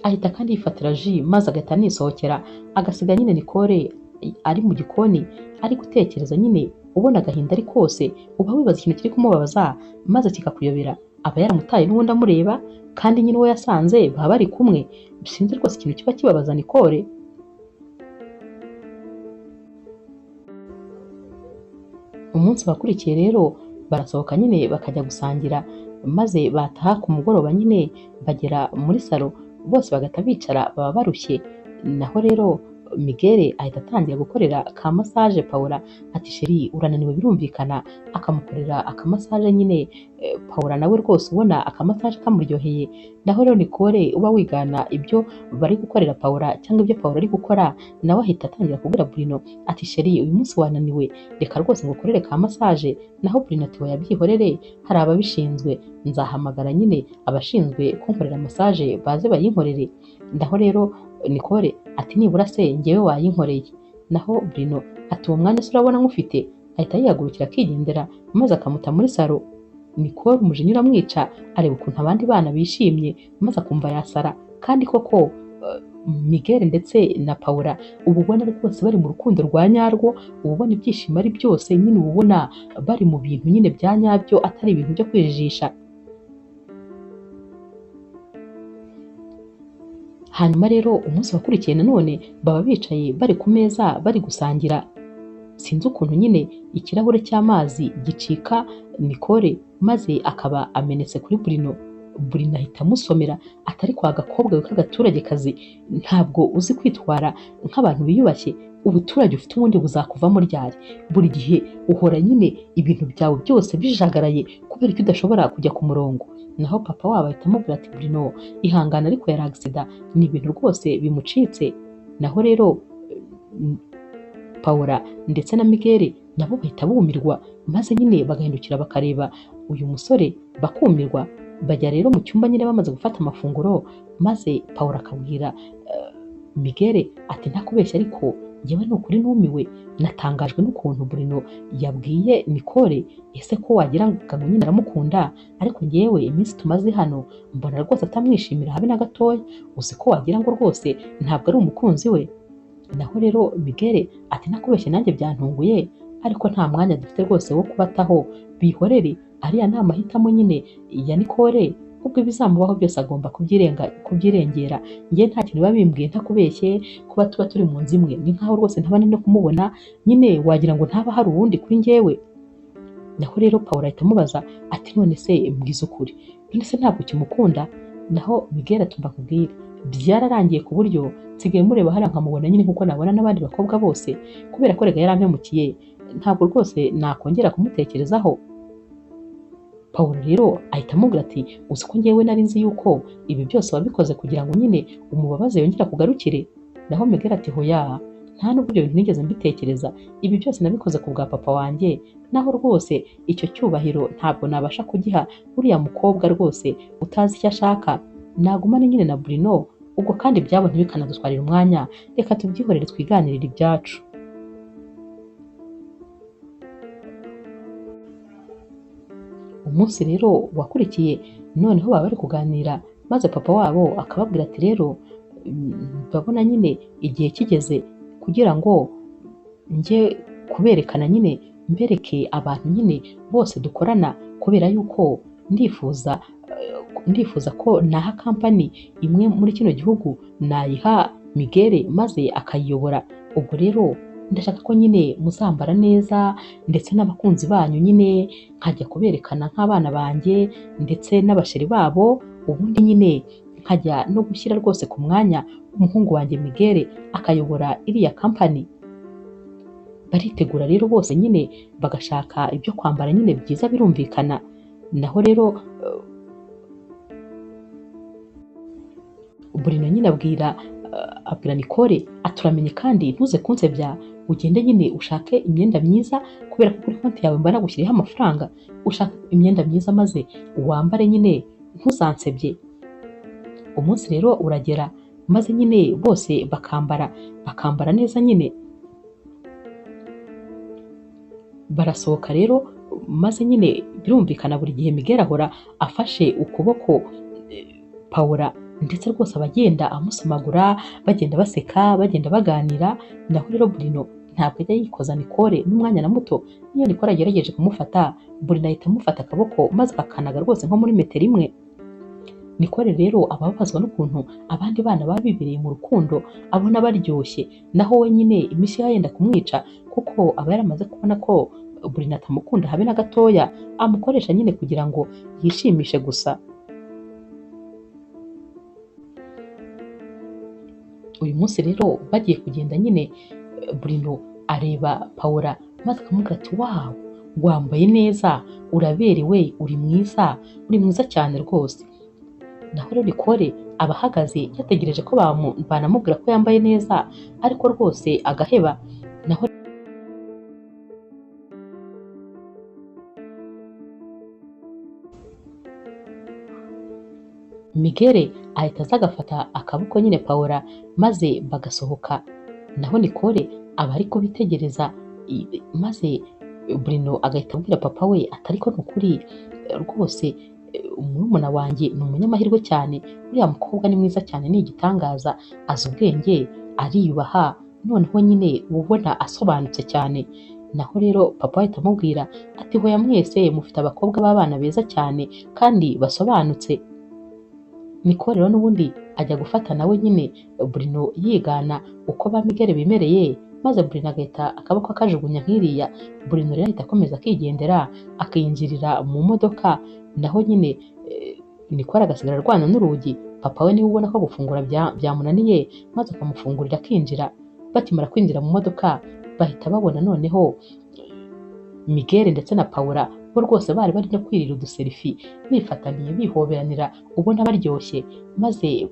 Ahita kandi yifatira ji maze agahita anisohokera, agasiga nyine Nicole ari mu gikoni ari gutekereza nyine, ubona agahinda ari kose, uba wibaza ikintu kiri kumubabaza maze kikakuyobera. Aba yaramutaye n'ubundi amureba, kandi nyine uwo yasanze baba bari kumwe, sinzi rwose ikintu kiba kibabaza Nicole. Umunsi wakurikiye rero barasohoka nyine bakajya gusangira, maze bataha ku mugoroba nyine bagera muri salo bose bagahita bicara, baba barushye. Naho rero Miguel ahita atangira gukorera ka massage Paula ati sheri urananiwe birumvikana, akamukorera akamassage nyine. Paula nawe rwose ubona akamassage kamuryoheye. Naho rero Nicole uba wigana ibyo bari gukorera Paula cyangwa ibyo Paula ari gukora, nawe ahita atangira kubwira Bruno ati sheri uyu munsi wananiwe, reka rwose ngukorere ka massage. Naho Bruno ati oya byihorere, hari ababishinzwe, nzahamagara nyine abashinzwe kunkorera massage baze bayinkorere. Naho rero Nicole ati nibura se njyewe wayinkoreye. Naho Bruno ati uwo mwanya se urabona nk'ufite, ahita yihagurukira akigendera maze akamuta muri salo. Nicole umujinya uramwica, areba ukuntu abandi bana bishimye maze akumva yasara, kandi koko Miguel ndetse na Paula uba ubona rwose bari mu rukundo rwa nyarwo, uba ubona ibyishimo ari byose nyine, uba ubona bari mu bintu nyine bya nyabyo, atari ibintu byo kwijijisha. Hanyuma rero umunsi wakurikiye nanone baba bicaye bari ku meza bari gusangira, sinzi ukuntu nyine ikirahure cy'amazi gicika Nicole maze akaba amenetse kuri Bruno. Bruno ahita amusomera atari kwa gakobwa we k'agaturage kazi, ntabwo uzi kwitwara nk'abantu biyubashye, ubuturage ufite ubundi buzakuvamo ryari? Buri gihe uhora nyine ibintu byawe byose bijagaraye kubera ko udashobora kujya ku murongo. Naho papa wabo ahita amubwira ati Bruno ihangane ariko yari agisida, ni ibintu rwose bimucitse. Naho rero Paula ndetse na Miguel nabo bahita bumirwa, maze nyine bagahindukira bakareba uyu musore bakumirwa. Bajya rero mu cyumba nyine bamaze gufata amafunguro, maze Paula akabwira Miguel ati ntakubeshya ariko njyewe ni ukuri numiwe, natangajwe n'ukuntu Bruno yabwiye Nicole, ese ko wagira ngo nyine aramukunda, ariko njyewe iminsi tumaze hano mbona rwose atamwishimira habe na gatoya, uzi ko wagira ngo rwose ntabwo ari umukunzi we. Naho rero Miguel ati ntakubeshye nanjye byantunguye, ariko nta mwanya dufite rwose wo kubataho, bihorere, ariya ni amahitamo nyine ya Nicole, ubwo ibizamubaho byose agomba kubyirengera. Njye nta kintu biba bimbwiye ntakubeshye, kuba tuba turi mu nzu imwe ni nkaho rwose ntaba no kumubona nyine, wagira ngo ntaba hari uwundi kuri njyewe. Naho rero Paula ahita amubaza ati none se mbwiza ukuri, none se ntabwo ukimukunda? Naho Miguel ati mba nkubwire, byararangiye ku buryo nsigaye mureba hariya nkamubona nyine nkuko nabona n'abandi bakobwa bose, kubera ko rega yarampemukiye, ntabwo rwose nakongera kumutekerezaho. Paul rero ahita amubwira ati uzi ko njyewe nari nzi yuko ibi byose wabikoze kugira ngo nyine umubabaze yongere akugarukire. Naho Miguel ati hoya, nta nubwo ibyo bintu nigeze mbitekereza, ibi byose nabikoze ku bwa papa wanjye, naho rwose icyo cyubahiro ntabwo nabasha kugiha uriya mukobwa rwose utazi icyo ashaka, nagumane nyine na Bruno, ubwo kandi ibyabo ntibikanadutwarira umwanya, reka tubyihorere twiganirire ibyacu. Umunsi rero wakurikiye noneho baba bari kuganira, maze papa wabo akababwira ati rero ndabona nyine igihe kigeze kugira ngo njye kuberekana nyine, mbereke abantu nyine bose dukorana, kubera yuko ndifuza ko naha kampani imwe muri kino gihugu nayiha Miguel maze akayiyobora. Ubwo rero ndashaka ko nyine muzambara neza ndetse n'abakunzi banyu nyine nkajya kuberekana nk'abana banjye ndetse n'abasheri babo, ubundi nyine nkajya no gushyira rwose ku mwanya umuhungu wanjye Miguel akayobora iriya kampani. Baritegura rero bose nyine bagashaka ibyo kwambara nyine byiza birumvikana. Naho rero Bruno nyine abwira Nicole aturamenye kandi ntuze kunsebya, ugende nyine ushake imyenda myiza, kubera ko kuri konti yawe mbana gushyiriho amafaranga, ushake imyenda myiza maze wambare nyine ntuzansebye. Umunsi rero uragera maze nyine bose bakambara neza nyine, barasohoka rero maze nyine birumvikana buri gihe Miguel ahora afashe ukuboko Paula, ndetse rwose abagenda amusomagura, bagenda baseka, bagenda baganira. Naho rero Bruno ntabwo ajya yikoza Nicole n'umwanya na muto, niyo Nicole agerageje kumufata, Bruno ahita amufata akaboko maze akakanaga rwose nko muri metero imwe. Nicole rero ababazwa n'ukuntu abandi bana baba bibereye mu rukundo abona baryoshye, naho we nyine imishiha yenda kumwica, kuko aba yaramaze kubona ko Bruno atamukunda habe na gatoya, amukoresha nyine kugira ngo yishimishe gusa. Uyu munsi rero bagiye kugenda nyine, Bruno areba Paula maze akamubwira ati wawu, wambaye neza, uraberewe, uri mwiza, uri mwiza cyane rwose. Naho rero Nicole aba ahagaze yategereje ko banamubwira ko yambaye neza, ariko rwose agaheba. Naho Miguel ahita aza agafata akaboko nyine Paula maze bagasohoka. Naho Nicole aba ari kubitegereza, maze Bruno agahita abwira papa we ati ariko ni ukuri rwose murumuna wanjye ni umunyamahirwe cyane, uriya mukobwa ni mwiza cyane, ni igitangaza, azi ubwenge, ariyubaha, noneho nyine ubona asobanutse cyane. Naho rero papa ahita amubwira ati hoya mwese mufite abakobwa b'abana beza cyane kandi basobanutse. Nicole rero n'ubundi ajya gufata nawe nyine Bruno yigana uko ba Miguel bimereye, maze Bruno agahita akaboko akajugunya nk'iriya. Bruno rero ahita akomeza akigendera, akiyinjirira mu modoka. Naho nyine Nicole agasigara arwana n'urugi, papa we niwe ubona ko gufungura byamunaniye, maze akamufungurira akinjira. Bakimara kwinjira mu modoka bahita babona noneho Miguel ndetse na Paula bo rwose bari bari no kwirira uduserifi, bifataniye bihoberanira ubona baryoshye. Maze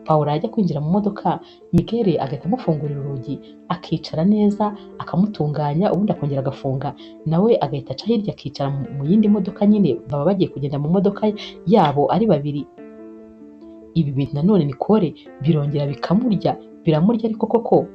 Paula ajya kwinjira mu modoka, Miguel agahita amufungurira urugi akicara neza akamutunganya, ubundi akongera agafunga, nawe agahita aca hirya akicara mu yindi modoka nyine baba bagiye kugenda mu modoka yabo ari babiri. Ibi bintu nanone Nicole birongera bikamurya, biramurya ariko koko.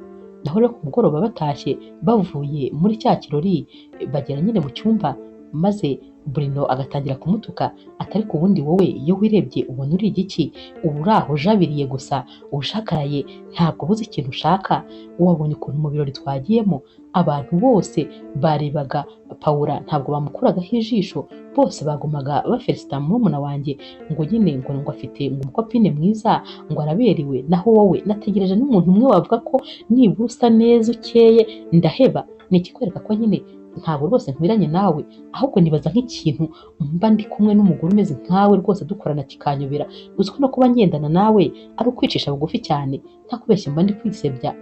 Naho rero ku mugoroba batashye bavuye muri cya kirori, bagera nyine mu cyumba, maze Bruno agatangira kumutuka atari ku wundi, wowe iyo wirebye ubona uri igiki, uba uri aho ujabiriye gusa, ushakaraye, ntabwo ubuze ikintu ushaka. Wabonye ukuntu mu birori twagiyemo abantu bose barebaga Paula, ntabwo bamukuragaho ijisho, bose bagumaga bafelicita murumuna wanjye ngo nyine ngo afite ngo umukopine mwiza, ngo araberewe, naho wowe nategereje n'umuntu umwe wavuga ko nibura usa neza ukeye ndaheba. Ni ikikwereka ko nyine ntabwo rwose nkwiranye nawe, ahubwo nibaza nk'ikintu mba ndi kumwe n'umugore umeze nkawe rwose dukorana kikanyobera. Uzi ko no kuba ngendana nawe ari ukwicisha bugufi cyane, ntakubeshye mba ndi kwisebya.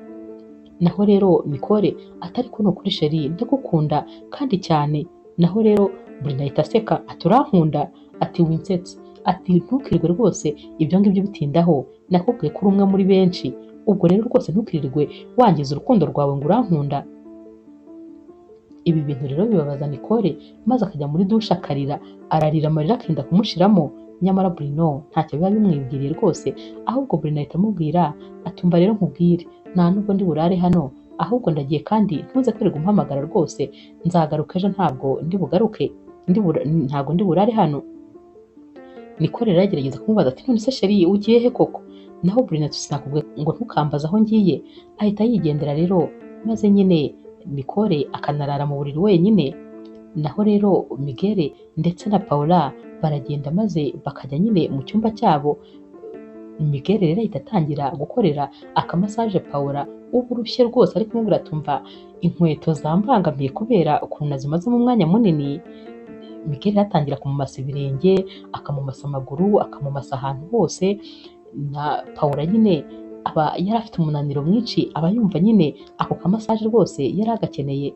Naho rero Nicole atari ko ni ukuri sheri ndagukunda kandi cyane. Naho rero Bruno ahita aseka ati urankunda, ati winsetse, ati ntukirirwe rwose ibyo ngibyo bitindaho, nakubwiye ko uri umwe muri benshi, ubwo rero rwose ntukirirwe wangiza urukundo rwawe ngo urankunda. Ibi bintu rero bibabaza Nicole, maze akajya muri dushe akarira, ararira amarira akenda kumushiramo. Nyamara Bruno ntacyo biba bimwibwiriye rwose, ahubwo Bruno ahita amubwira atumva rero nkubwire, nta nubwo ndi burare hano, ahubwo ndagiye kandi ntuze kwirirwa umpamagara rwose, nzagaruka ejo, ntabwo ndi bugaruke, ntabwo ndi burare hano. Nicole rero agerageza kumubaza ati none se sheri ugiye he koko? Naho Bruno ati sinakubwiye ngo ntukambaze aho ngiye, ahita yigendera rero, maze nyine Nicole akanarara mu buriri wenyine. Naho rero Miguel ndetse na Paula baragenda maze bakajya nyine mu cyumba cyabo. Miguel rero ahita atangira gukorera akamasaje Paula uburushye rwose, ari kumubwira ati umva inkweto zambangamiye kubera ukuntu nazimazemo umwanya munini. Miguel atangira kumumasa ibirenge, akamumasa amaguru, akamumasa ahantu hose. Na Paula nyine aba yari afite umunaniro mwinshi, aba yumva nyine ako kamasaje rwose yari agakeneye.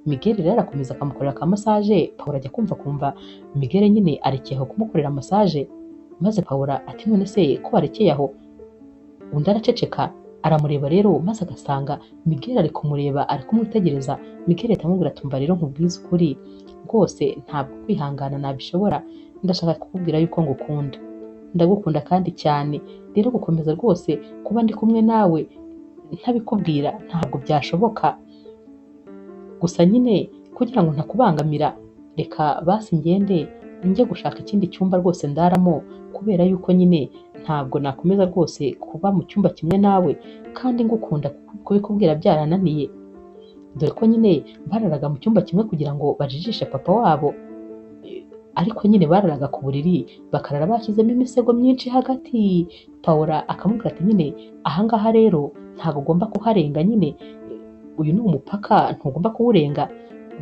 Miguel rero arakomeza akamukorera akamasaje, Paula ajya kumva Miguel nyine arekeye aho kumukorera masaje. Maze Paula ati none se ko warekeye aho? Undi araceceka aramureba rero, maze agasanga Miguel ari kumureba, ari kumwitegereza. Miguel ahita amubwira ati umva rero nkubwize ukuri rwose ntabwo kwihangana nabishobora, ndashaka kukubwira yuko ngukunda, ndagukunda kandi cyane, rero gukomeza rwose kuba ndi kumwe nawe ntabikubwira ntabwo byashoboka. Gusa nyine kugira ngo ntakubangamira reka basi ngende njye gushaka ikindi cyumba rwose ndaramo, kubera yuko nyine ntabwo nakomeza rwose kuba mu cyumba kimwe nawe kandi ngukunda, kubikubwira byarananiye. Dore ko nyine bararaga mu cyumba kimwe kugira ngo bajijishe papa wabo, ariko nyine bararaga ku buriri bakarara bashyizemo imisego myinshi hagati. Paula akamubwira ati nyine ahangaha rero ntabwo ugomba kuharenga, nyine uyu ni umupaka ntugomba kuwurenga.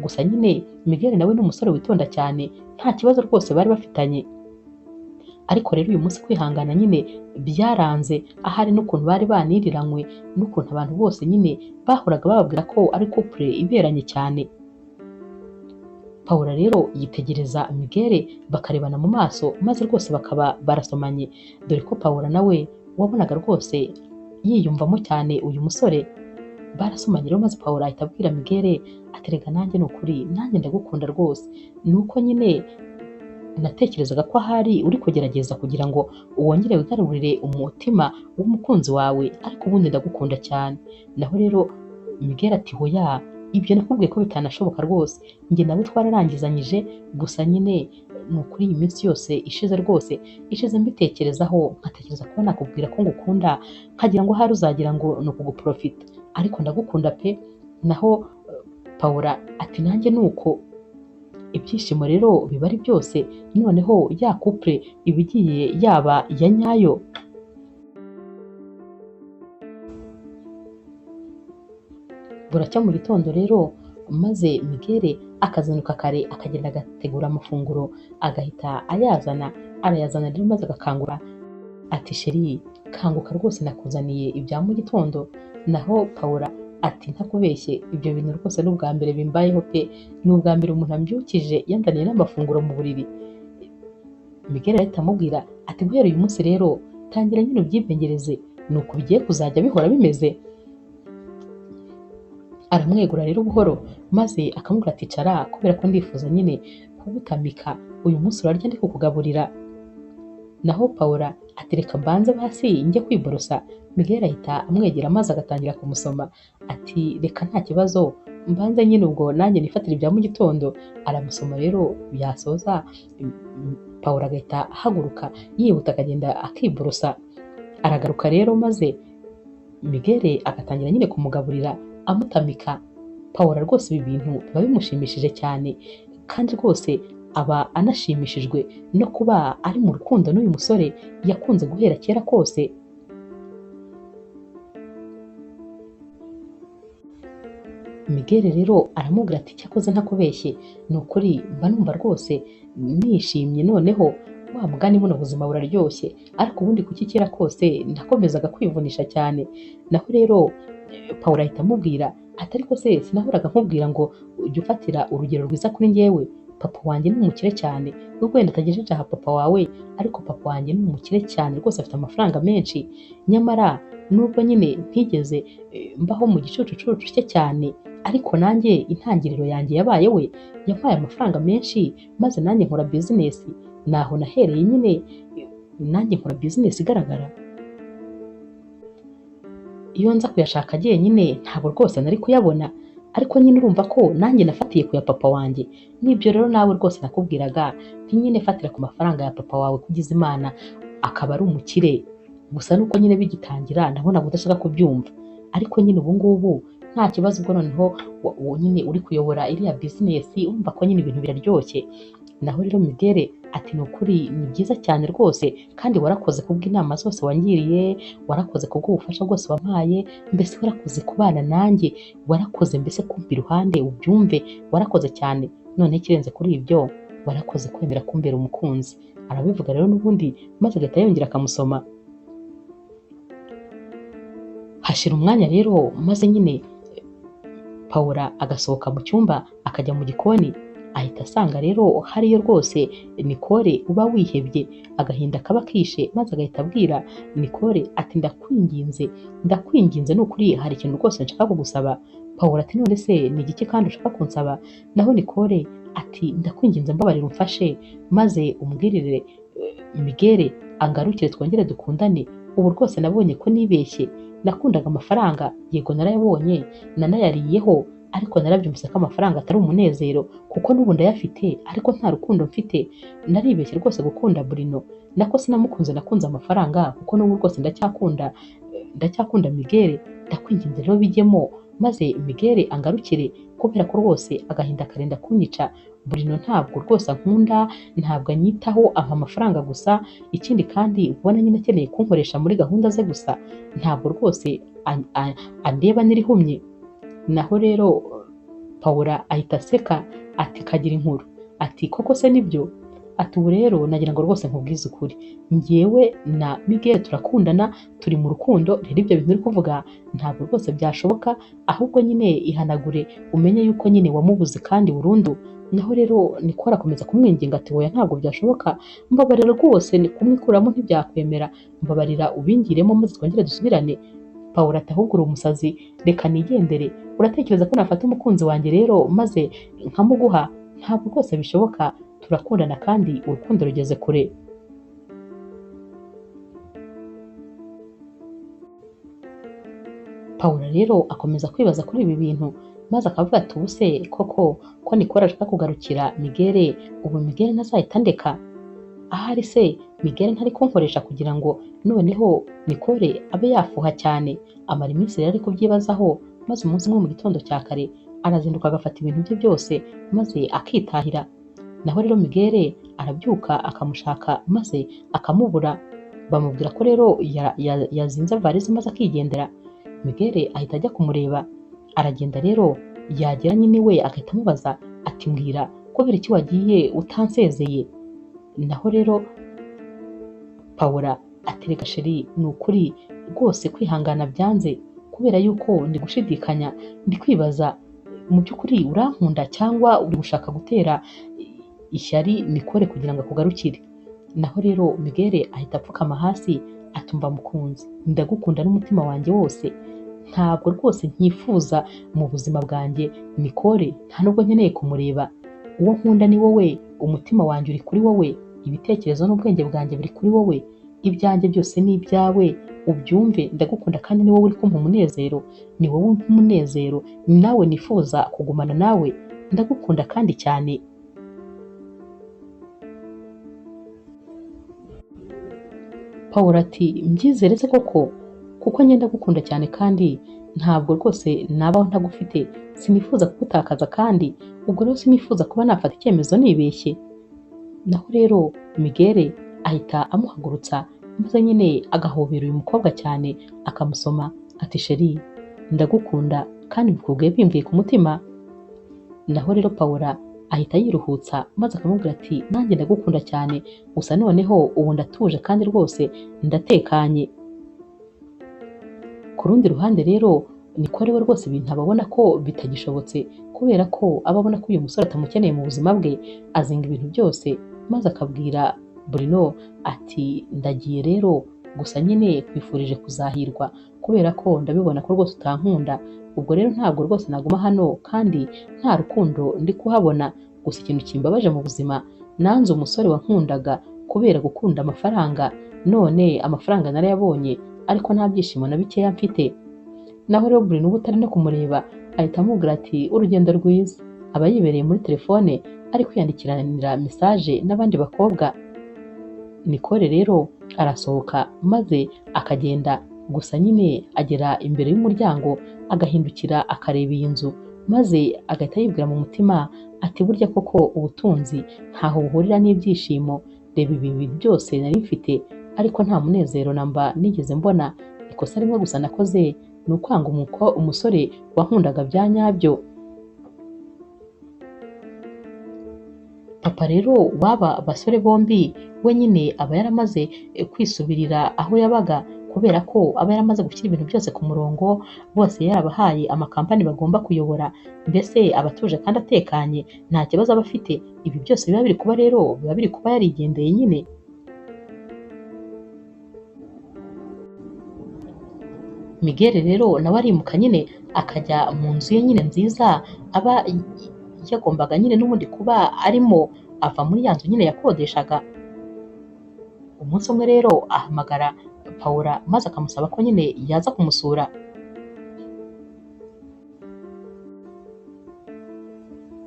Gusa nyine Miguel nawe ni umusore witonda cyane, nta kibazo rwose bari bafitanye. Ariko rero uyu munsi kwihangana nyine byaranze, ahari n'ukuntu bari baniriranywe, n'ukuntu abantu bose nyine bahoraga bababwira ko ari couple iberanye cyane. Paula rero yitegereza Miguel bakarebana mu maso, maze rwose bakaba barasomanye. Dore ko Paula nawe wabonaga rwose yiyumvamo cyane uyu musore. Barasomanye rero, maze Paula ahita abwira Miguel ati rega nanjye ni ukuri nanjye ndagukunda rwose, ni uko nyine natekerezaga ko ahari uri kugerageza kugira ngo wongere wigarurire umutima w'umukunzi wawe, ariko ubundi ndagukunda cyane. Naho rero Miguel ati hoya, ibyo nakubwiye ko bitanashoboka rwose, njye nawe twararangizanyije, gusa nyine ni ukuri iyi minsi yose ishize rwose ishize mbitekerezaho, nkatekereza kuba nakubwira ko ngukunda, nkagira ngo ahari uzagira ngo ni ukuguprofita, ariko ndagukunda pe. Naho Paula ati nanjye ni uko. Ibyishimo rero biba ari byose, noneho ya couple iba igiye yaba iya nyayo. Buracya mu gitondo rero, maze Miguel akazinduka kare akagenda agategura amafunguro agahita ayazana. Arayazana rero maze agakangura ati chérie kanguka rwose nakuzaniye ibya mu gitondo. Naho Paula ati ntakubeshye ibyo bintu rwose ni ubwa mbere bimbayeho pe, ni ubwa mbere umuntu ambyukije yanzaniye n'amafunguro mu buriri. Miguel ahita amubwira ati guhera uyu munsi rero tangira nyine ubyimenyereze, ni uku bigiye kuzajya bihora bimeze. Aramwegura rero buhoro maze akamubwira ati cara kubera ko ndifuza nyine kugutamika, uyu munsi urarya ndi kukugaburira. Naho Paula ati reka mbanze basi njye kwiborosa. Miguel ahita amwegera maze agatangira kumusoma ati reka nta kibazo mbanze nyine ubwo nanjye nifatire ibya mu gitondo. Aramusoma rero yasoza Paula agahita ahaguruka yihuta akagenda akiborosa. Aragaruka rero maze Miguel agatangira nyine kumugaburira amutamika. Paula rwose ibi bintu biba bimushimishije cyane kandi rwose aba anashimishijwe no kuba ari mu rukundo n'uyu musore yakunze guhera kera kose. Miguel rero aramubwira ati cyakoze ntakubeshye ni ukuri mba numva rwose nishimye, noneho wa mugani buno buzima buraryoshye, ariko ubundi kuki kera kose nakomezaga kwivunisha cyane. Naho rero Paula ahita amubwira ati ariko se sinahoraga nkubwira ngo ujye ufatira urugero rwiza kuri njyewe, papa wanjye ni umukire cyane, nubwo wenda atagejeje aha papa wawe, ariko papa wanjye ni umukire cyane rwose afite amafaranga menshi, nyamara nubwo nyine ntigeze mbaho mu gicucucucu cye cyane, ariko nanjye intangiriro yanjye yabaye we, yampaye amafaranga menshi maze nanjye nkora bizinesi, naho nahereye nyine nanjye nkora bizinesi igaragara. Iyo nza kuyashaka jyenyine ntabwo rwose nari kuyabona, ariko nyine urumva ko nanjye nafatiye ku ya papa wanjye. Nibyo rero nawe rwose nakubwiraga nti nyine fatira ku mafaranga ya papa wawe kugize Imana akaba ari umukire, gusa nuko nyine bigitangira nabonaga udashaka kubyumva, ariko nyine ubu ngubu nta kibazo, ubwo noneho nyine uri kuyobora iriya bizinesi urumva ko nyine ibintu biraryoshye. Naho rero Miguel ati ni ukuri ni byiza cyane rwose kandi warakoze kubw'inama zose wangiriye, warakoze kubw'ubufasha bwose wampaye, mbese warakoze kubana nanjye, warakoze mbese kumva iruhande ubyumve, warakoze cyane. Noneho ikirenze kuri ibyo warakoze kwemera kumbera umukunzi. Arabivuga rero n'ubundi maze agahita yongera akamusoma. Hashira umwanya rero maze nyine Paula agasohoka mu cyumba akajya mu gikoni, ahita asanga rero hariyo rwose Nicole uba wihebye, agahinda kaba kishe, maze agahita abwira Nicole ati ndakwinginze, ndakwinginze ni ukuri hari ikintu rwose nshaka kugusaba. Paula ati none se ni igiki kandi ushaka kunsaba? Naho Nicole ati ndakwinginze mbabarira umfashe maze umbwirire Miguel angarukire twongere dukundane, ubu rwose nabonye ko nibeshye, nakundaga amafaranga, yego narayabonye nanayariyeho, ariko narabyumvise ko amafaranga atari umunezero kuko n'ubu ndayafite ariko nta rukundo mfite, naribeshye rwose gukunda Bruno, nako sinamukunze nakunze amafaranga kuko n'ubu rwose ndacyakunda Miguel, ndakwinginze rero bijyemo maze Miguel angarukire kubera ko rwose agahinda karenda kunyica, Bruno ntabwo rwose ankunda, ntabwo anyitaho, ampa amafaranga gusa, ikindi kandi ubona nyine akeneye kunkoresha muri gahunda ze gusa, ntabwo rwose andeba n'irihumye. Naho rero Paula ahita aseka ati kagira inkuru, ati koko se nibyo? Ati ubu rero nagira ngo rwose nkubwize ukuri, njyewe na Miguel turakundana, turi mu rukundo, rero ibyo bintu uri kuvuga ntabwo rwose byashoboka, ahubwo nyine ihanagure umenye yuko nyine wamubuze kandi burundu. Naho rero Nicole akomeza kumwinginga ati oya ntabwo byashoboka, mbabarira rwose ni kumwikuramo ntibyakwemera, mbabarira ubingiremo maze twongere dusubirane. Paula ati ahubwo uri umusazi, reka nigendere, uratekereza ko nafata umukunzi wanjye rero maze nkamuguha? Ntabwo rwose bishoboka, turakundana kandi urukundo rugeze kure. Paula rero akomeza kwibaza kuri ibi bintu maze akavuga ati ubu se koko ko Nicole ashaka kugarukira Miguel, ubu Miguel ntazahita andeka? Ahari se Miguel ntari kunkoresha kugira ngo noneho Nicole abe yafuha cyane? Amara iminsi rero ari kubyibazaho, maze umunsi umwe mu gitondo cya kare arazinduka agafata ibintu bye byose maze akitahira. Naho rero Miguel arabyuka akamushaka maze akamubura, bamubwira ko rero yazinze varize maze akigendera. Miguel ahita ajya kumureba, aragenda rero yagera nyine we agahita amubaza ati mbwira kubera iki wagiye utansezeye? Naho rero Paula atereka chéri, ni ukuri rwose kwihangana byanze kubera yuko ndi gushidikanya, ndi kwibaza mu by'ukuri urankunda cyangwa uri gushaka gutera ishyari Nicole kugira ngo akugarukire. Naho rero Miguel ahita apfukama hasi atumva mukunzi, ndagukunda n'umutima wanjye wose, ntabwo rwose nkifuza mu buzima bwanjye Nicole, nta nubwo nkeneye kumureba, uwo nkunda ni wowe, umutima wanjye uri kuri wowe, ibitekerezo n'ubwenge bwanjye biri kuri wowe, ibyanjye byose ni ibyawe, ubyumve, ndagukunda kandi ni wowe uri kumpa umunezero, ni wowe umpa umunezero, ni nawe nifuza kugumana nawe, ndagukunda kandi cyane. Paul ati mbyizere se koko, kuko njye ndagukunda cyane kandi ntabwo rwose nabaho ntagufite, sinifuza kugutakaza kandi ubwo rero sinifuza kuba nafata icyemezo nibeshye. Naho rero Miguel ahita amuhagurutsa maze nyine agahobera uyu mukobwa cyane akamusoma ati chéri ndagukunda kandi bikubwiye bimvuye ku mutima. Naho rero Paula ahita yiruhutsa maze akamubwira ati nanjye ndagukunda cyane, gusa noneho ubu ndatuje kandi rwose ndatekanye. Ku rundi ruhande rero Nicole we rwose ibintu ababona ko bitagishobotse kubera ko aba abona ko uyu musore atamukeneye mu buzima bwe, azinga ibintu byose maze akabwira Bruno ati ndagiye rero, gusa nyine nkwifurije kuzahirwa kubera ko ndabibona ko rwose utankunda, ubwo rero ntabwo rwose naguma hano kandi nta rukundo ndi kuhabona, gusa ikintu kimbabaje mu buzima nanze umusore wankundaga kubera gukunda amafaranga, none amafaranga narayabonye ariko nta byishimo na bikeya mfite. Naho rero Bruno uba utari no kumureba ahita amubwira ati urugendo rwiza, aba yibereye muri telefone ari kwiyandikiranira message n'abandi bakobwa. Nicole rero arasohoka maze akagenda, gusa nyine agera imbere y'umuryango agahindukira akareba iyi nzu maze agahita yibwira mu mutima ati burya koko ubutunzi ntaho buhurira n'ibyishimo, reba ibi bintu byose nari mfite ariko nta munezero namba nigeze mbona, ikosa rimwe gusa nakoze ni ukwanga umusore wankundaga bya nyabyo. Papa rero w'aba basore bombi we nyine aba yaramaze kwisubirira aho yabaga kubera ko aba yaramaze gushyira ibintu byose ku murongo, bose yarabahaye amakampani bagomba kuyobora, mbese aba atuje kandi atekanye nta kibazo aba afite. Ibi byose biba biri kuba rero biba biri kuba yarigendeye nyine. Miguel rero nawe arimuka nyine akajya mu nzu ye nyine nziza aba yagombaga nyine n'ubundi kuba arimo, ava muri ya nzu nyine yakodeshaga. Umunsi umwe rero ahamagara Paula maze akamusaba ko nyine yaza kumusura.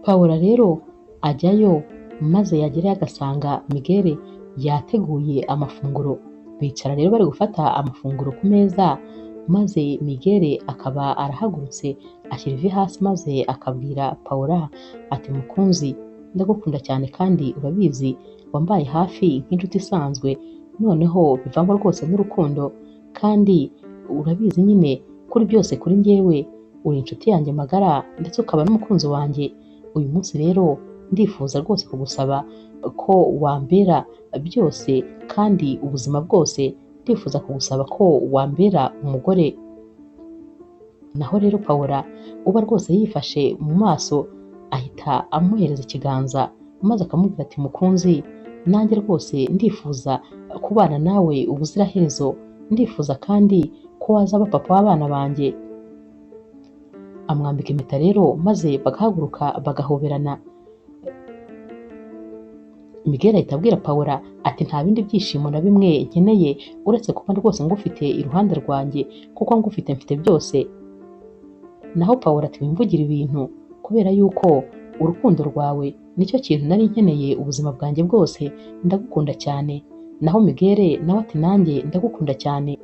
Paula rero ajyayo maze yagerayo agasanga Miguel yateguye amafunguro, bicara rero bari gufata amafunguro ku meza, maze Miguel akaba arahagurutse ashyira ivi hasi maze akabwira Paula ati mukunzi ndagukunda cyane kandi urabizi wambaye hafi nk'inshuti isanzwe, noneho bivamo rwose n'urukundo kandi urabizi nyine kuri byose kuri njyewe uri inshuti yanjye magara ndetse ukaba n'umukunzi wanjye. Uyu munsi rero ndifuza rwose kugusaba ko wambera byose kandi ubuzima bwose ndifuza kugusaba ko wambera umugore. Naho rero Paula uba rwose yifashe mu maso ahita amuhereza ikiganza maze akamubwira ati mukunzi nanjye rwose ndifuza kubana nawe ubuziraherezo, ndifuza kandi ko wazaba papa w'abana banjye. Amwambika impeta rero maze bagahaguruka bagahoberana. Miguel ahita abwira Paula ati nta bindi byishimo na bimwe nkeneye uretse kuba rwose ngufite iruhande rwanjye kuko ngufite mfite byose. Naho Paula ati wimvugire ibintu kubera yuko urukundo rwawe nicyo kintu nari nkeneye ubuzima bwanjye bwose, ndagukunda cyane. Naho Miguel nawe ati nanjye ndagukunda cyane.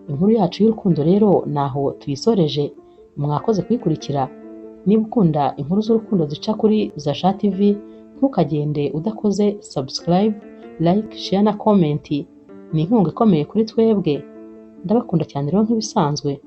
Inkuru yacu y'urukundo rero naho tuyisoreje, mwakoze kuyikurikira. Niba ukunda inkuru z'urukundo zica kuri Zasha TV ntukagende udakoze subscribe, like, share na comment, ni inkunga ikomeye kuri twebwe. Ndabakunda cyane rero nk'ibisanzwe.